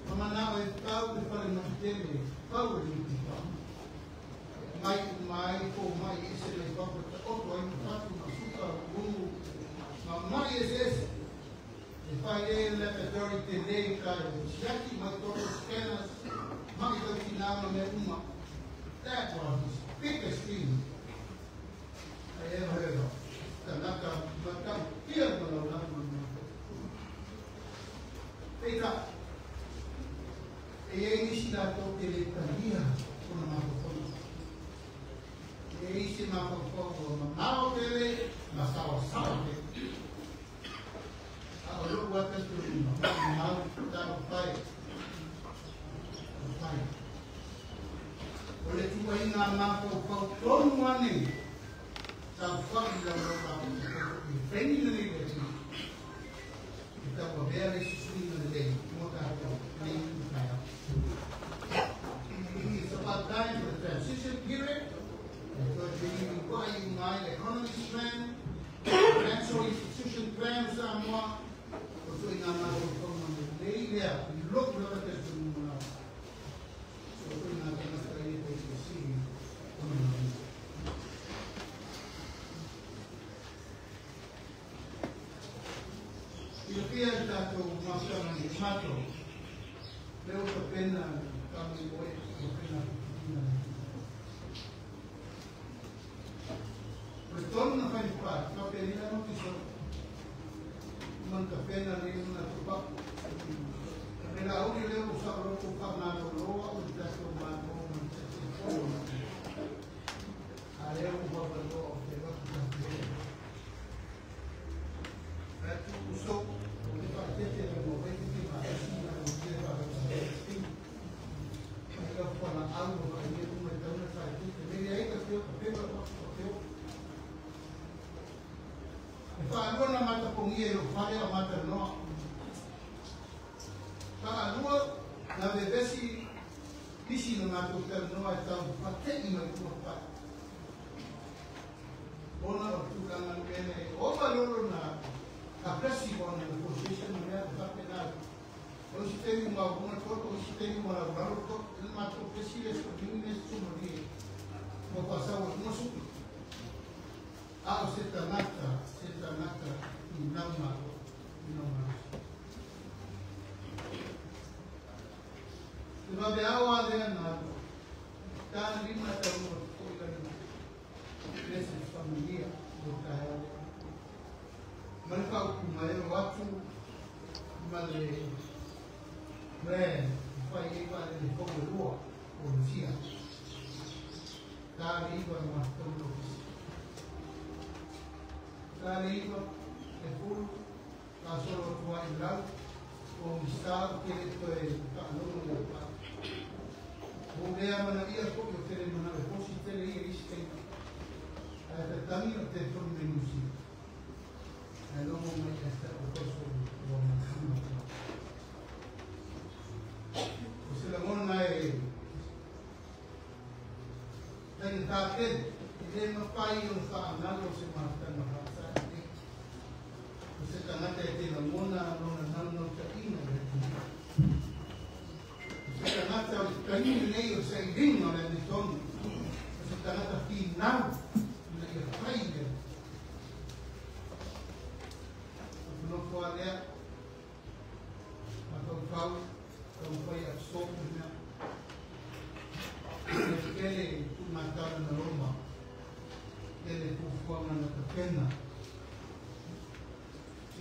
Mamana e tau e whare na tele, tau e nuki wha. Mai mai ko mai e se nei papa te oto ai mutatu na suka rungu. Ma mai e se ese. E whai e le petori te lei ka e siaki mai toro scanners, mai tau ki nāma me uma. That was his biggest dream I ever heard of. Tanaka matau kia malau lama me. Peita, e ei nisi tātou te le talia kona mafaufauga. E ei se mafaufauga o mamao tele, ma sawasawa tele. A o lou ata tuli mamao talo whai. Whai. O le tuainga mafaufau tonu ane, sa whai lau lau mafaufau i whengi na nei le tui. I taua mea le susuina le lei, mo tātou, nei i whai. It's about time for the transition period. Because we require my economy plan, financial institution plan, Samoa. So in our look at the so in our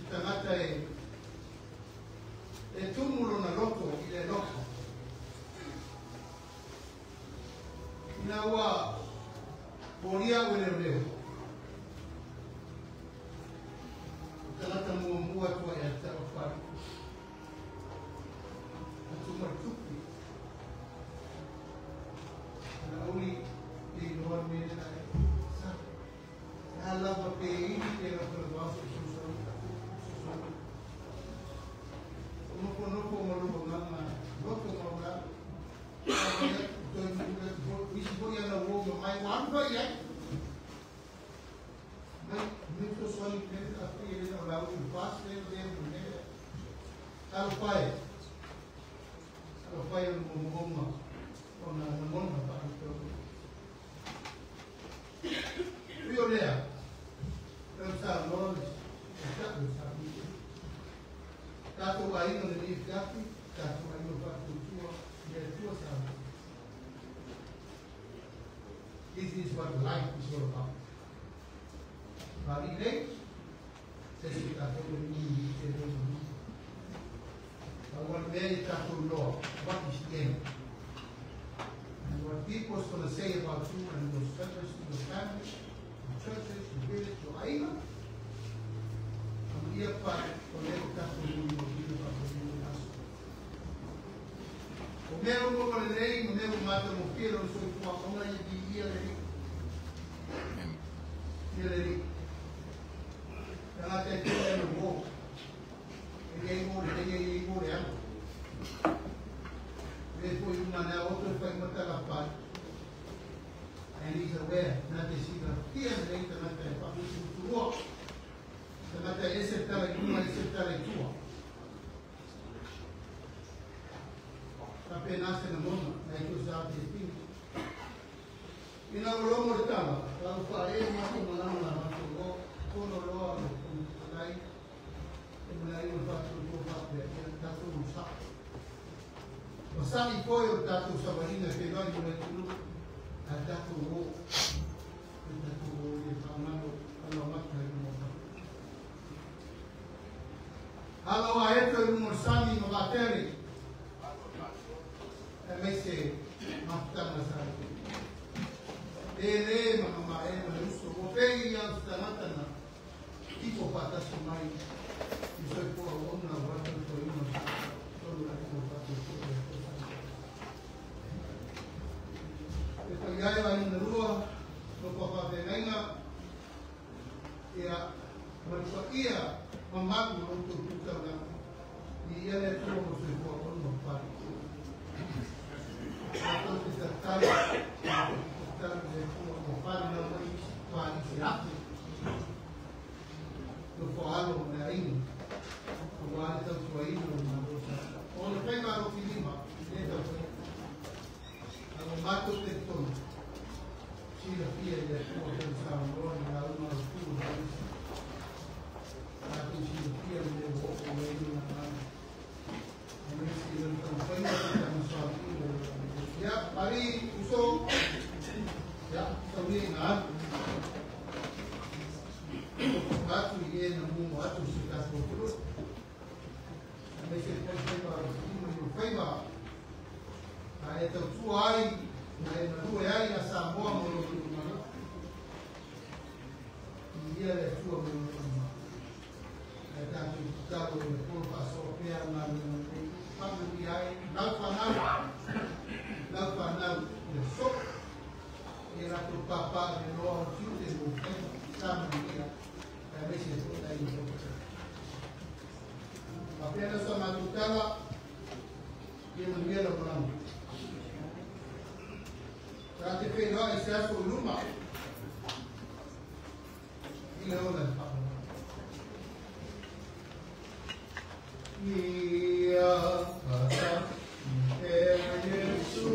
Tagata e tumu lona loto i le loto. Ina ua polia ue leo leo. Tagata mua mua tua e ata o whare. Atu martupi. Ana uli te iloa mele na e. Sa. E lava pe ili te la whare waso nofo nofo malo nganga loto maula isi foi ana wo mai wan foi ai mai mi to soli pe a fi ele na la u pas le de ne talo pai mo mo ona na mon pa to io lea sa no sa sa Tato aino le ni fiafi, tato aino fatutua, me tua sa. This is what life is all about. Bali nei, se si tato le ni te le ni. Awan me tato loa, what is the end? And what people is going to say about you and your members, your family, your churches, your village, your aina. Ia pa o le tato ni o ni pa o ni aso. O meu mo le lei, o meu mata mo filo so tua ona i di ia le. Ia le. Ela te te le mo. E ei mo le ei mo le. Le foi uma na outra foi uma tela pa. And he's aware na te sila tia le ta na te pa tu. Tagata ese tala i ese tala i tua. Kape nase na mona, na ito sa ate pin. Ina ulo mo tala, lau fa e mato malama la mato o kono loa lo alai. E malai o fatu ko fa pe e tato sa. O sa i foi o tato sa marina pe vai mo le tulu. A tato o e tato o e fa mano alo mata i mo. Alo a eto i lumosani no vateri. E me se maftama sa. E le mama e ma uso o pei ia sanatana. Tipo patasi mai. I soi po ona vata to ina. Tolu la ko patu. E pa iai wa ina rua no pa pa venga. Ia ma ia mamaku no tu tutaga i ia le tua mo se fua ono pari. Ato te tatalo, tatalo le tua mo pari na mo i pari se ate. No fo alo mo le aino. O wale tau tua ino mo na rosa. O le whenga aro filima, le tau tua. Ano mato te tono. Sila fia i le tua tau sa moa ni la uma o tua na rosa. Tato sila fia i le o o le ino na mana. Ame sila tau whenga te tau sa ino. Ya, pari uso. Ya, tau ni ngā. Atu i e na mumo atu se tato tulu. Ame se poi whenga o ino i whenga. A e tau tua ai, na e marue ai a Samoa mo lo tulu mana. I ia le tua mo lo tulu mana. E tātou talo i le polo whasoa pea ngā mea nei. Whanau ai, lau whanau le so. E rātou pāpā le loa o tiu te mo whenga, sa manuia. E me se tō tai i tō. Papena sa matutala, ia manuia la manamu. Tā te whenua i se aso luma. I le ola le whakamana. Ia kata e Yesu.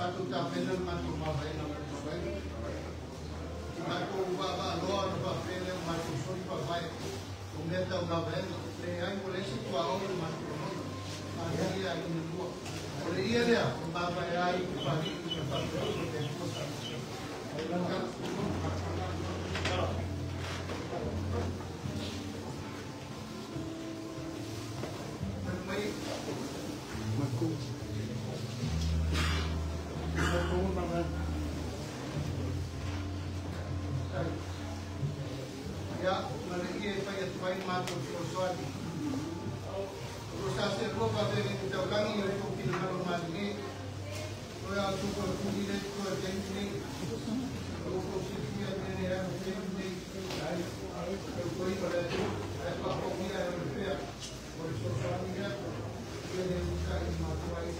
Matou tapena le matou mavaega ma le mavaega. I matou vaavaaloa ona faapea lea o matou soli faavae o mea tau mavaega. Leai ua leai se tuaoi o le matou lagona. Manaia ai na lua. O le ia lea o mavae ai i Papalii ma faapea o le Atua sa. Mai. Ia, ma le ia e fai atu ai matou fesoasoani. O sa se rua pa pe ni taulangi o tou finagalo malie. O ia tu ko tuli le tu e te nei. O ko silafia mea nei ai o te nei. Ai, o toi o le atu, ai pa ko mia e o le pea. O le fesoasoani lea, ia le uta i matou ai.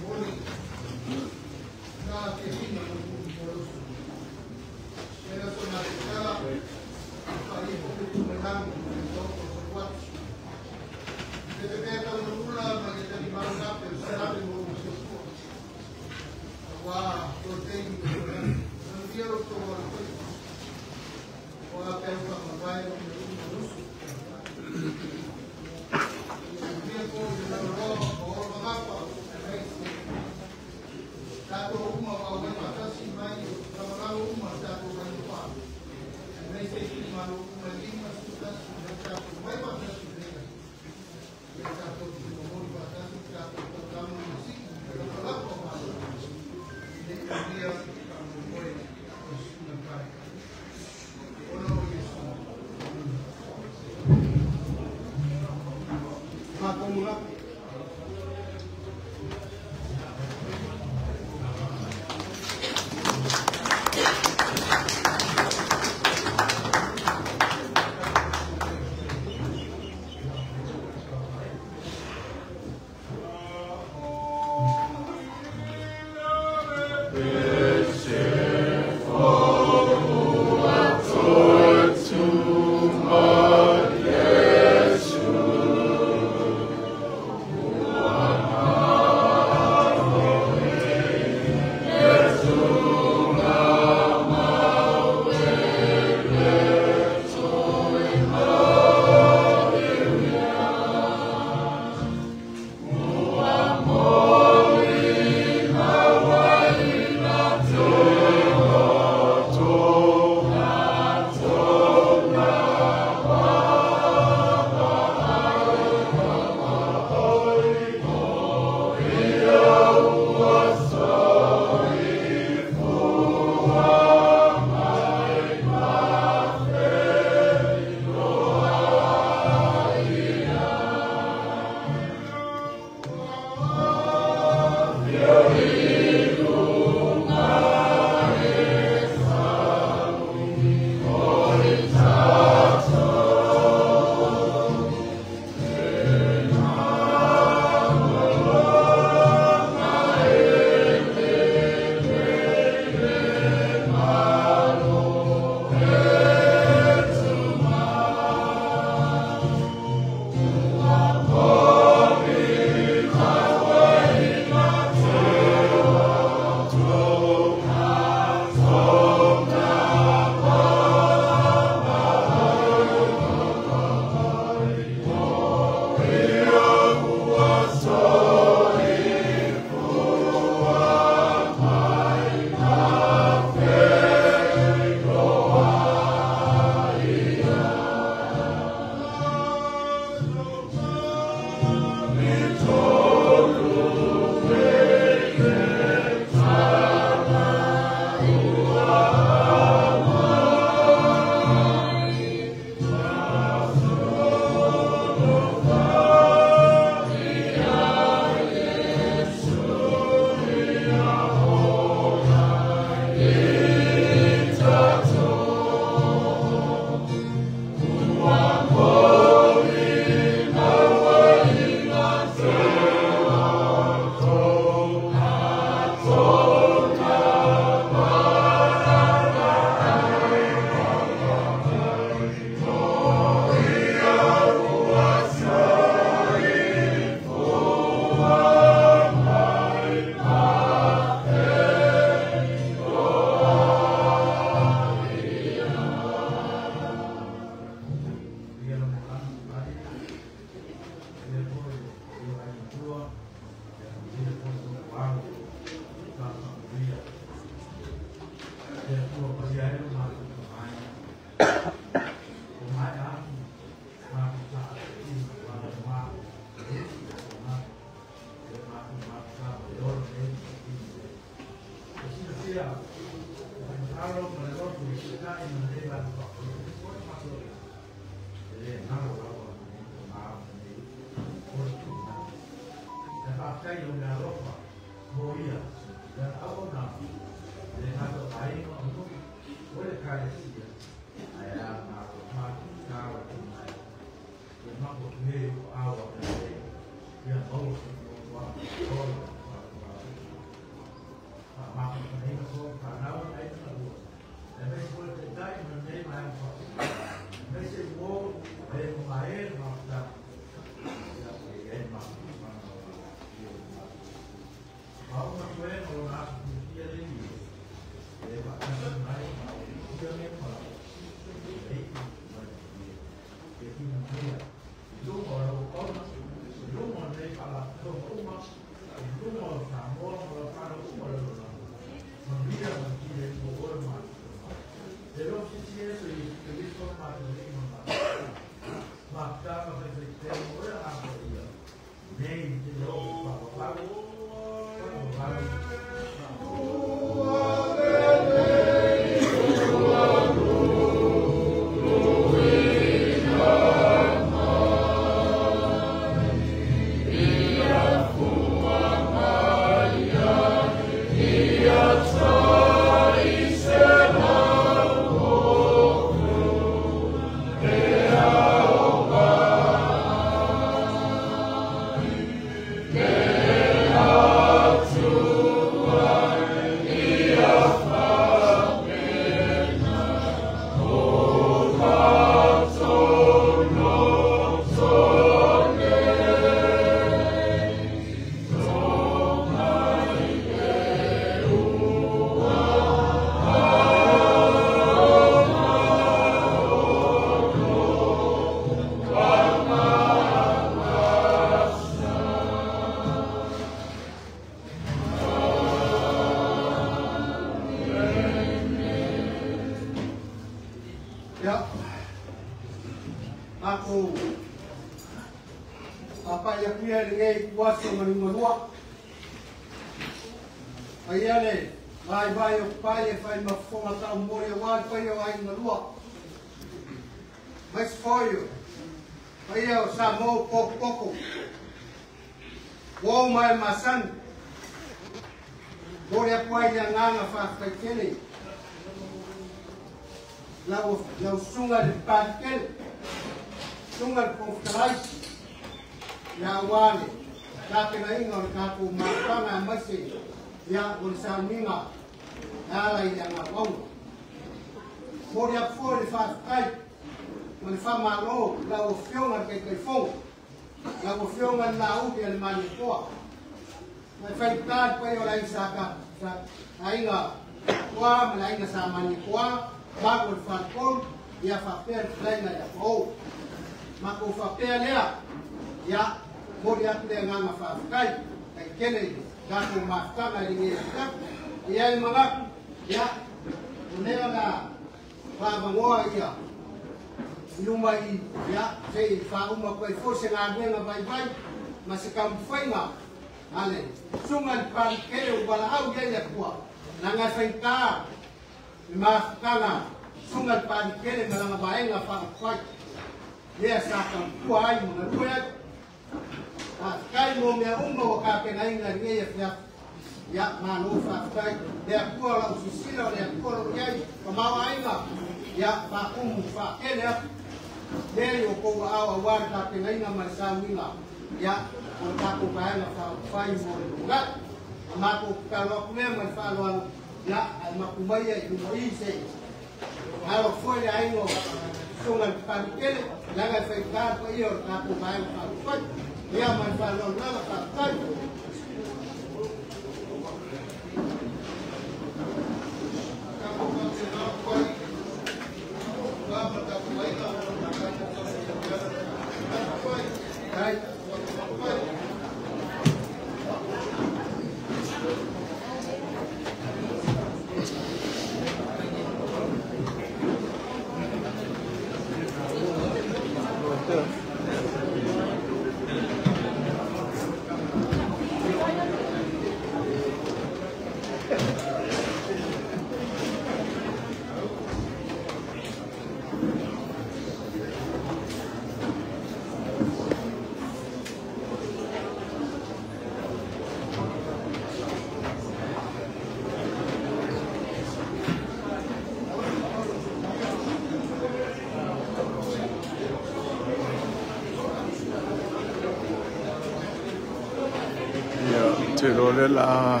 Te iloa o lea o le a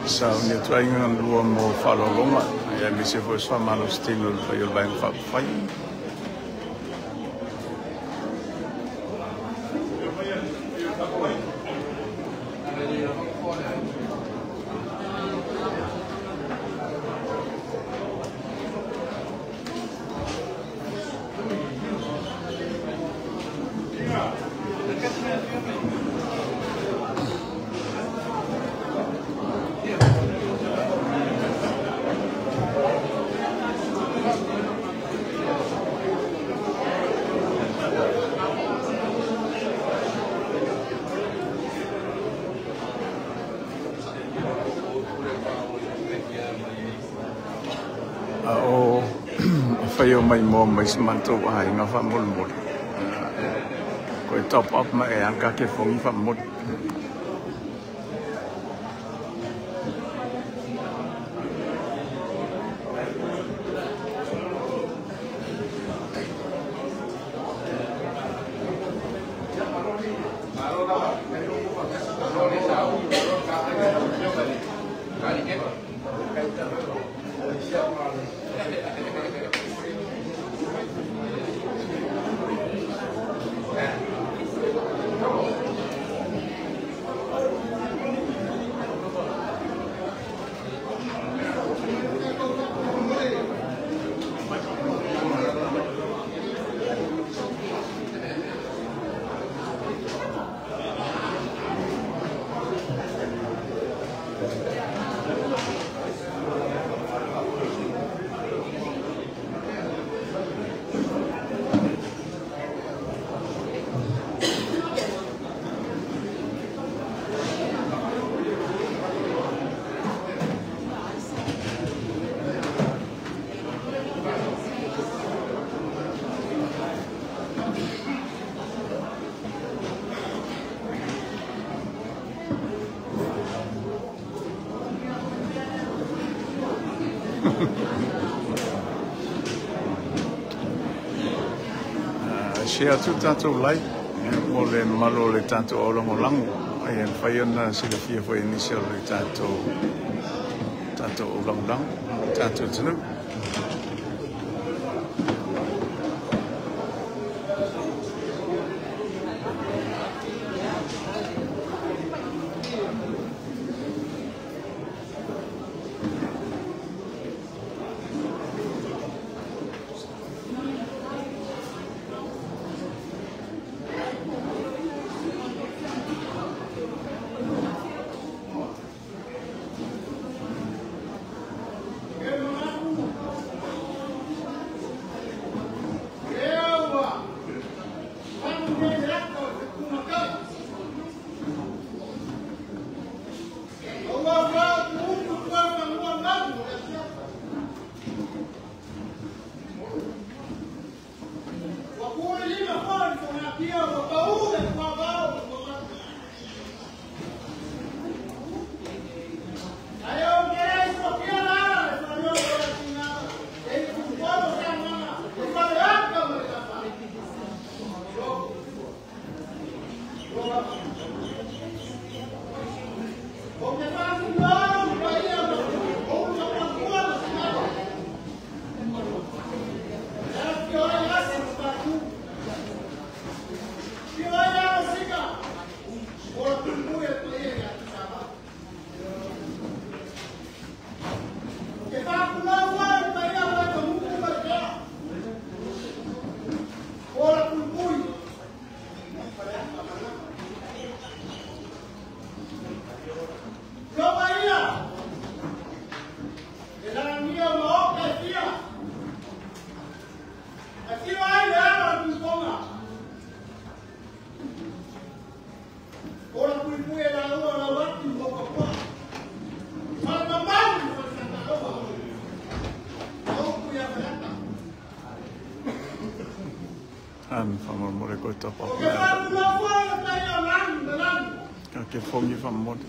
sauni atu ai galua mo faaaloaloga aemaise foi o se faamalositino i le paia o le Vaega Faaupufai. A o afai o mai moa mai se matou aiga faamolemole, koe top up ma e a ka ke fogi faamomoli. Share atu tatou like mo le mamalu o le tatou aulagolago ai e mafai ona silafia foi e nisi o le tatou aulagolago le tatou atunuu. Faamolemole koe top up mai. Ka ke fogi faamomoli.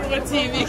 TV.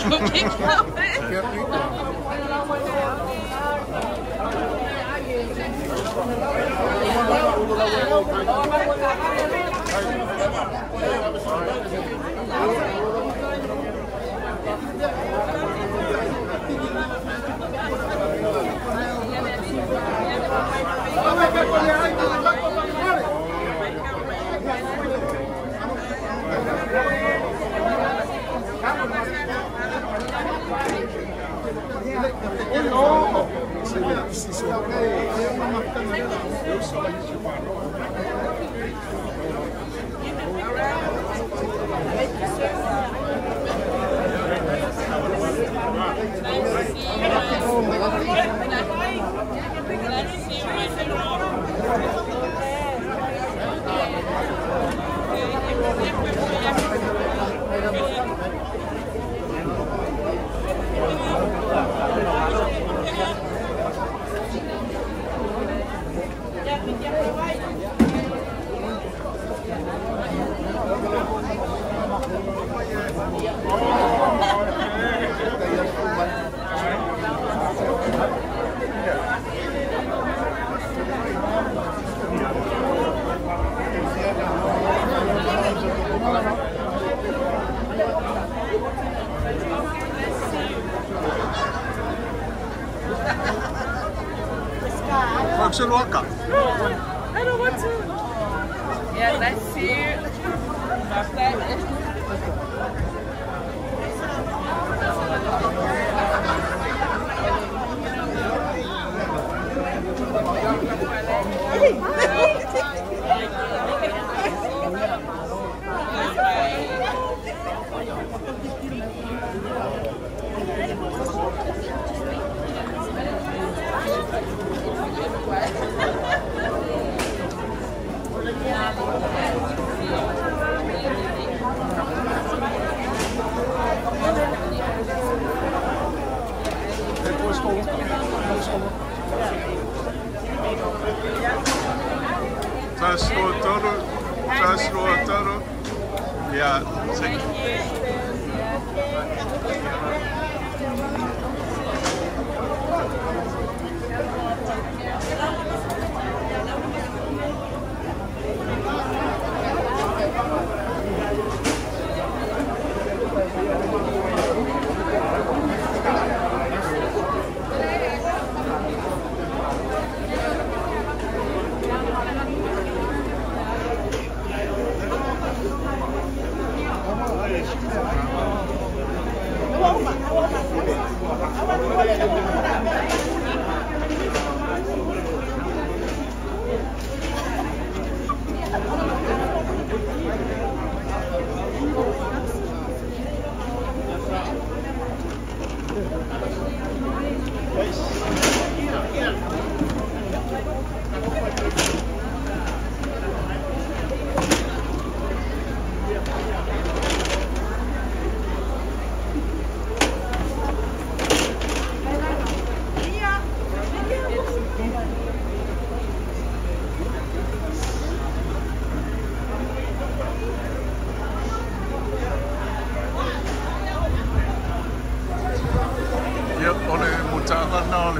I don't want to. Yeah, let's see you. Taro. Yeah, thank you.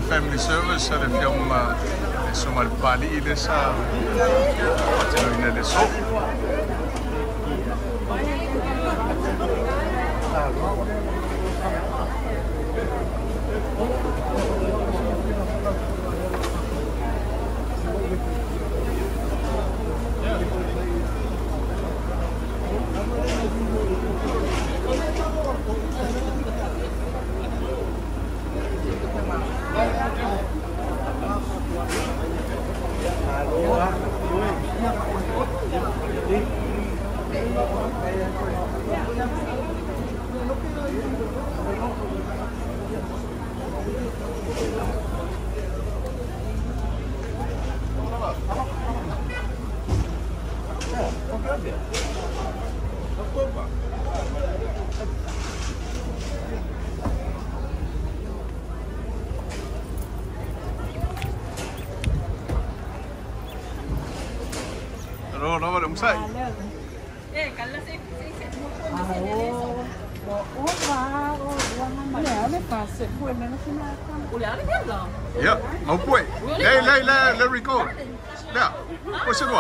Family Service le fioga e suga le Papali'i lea sa faatinoina i le aso. Ja, maupue. Lei, lei, lei, let record. Der. Prøv at se du.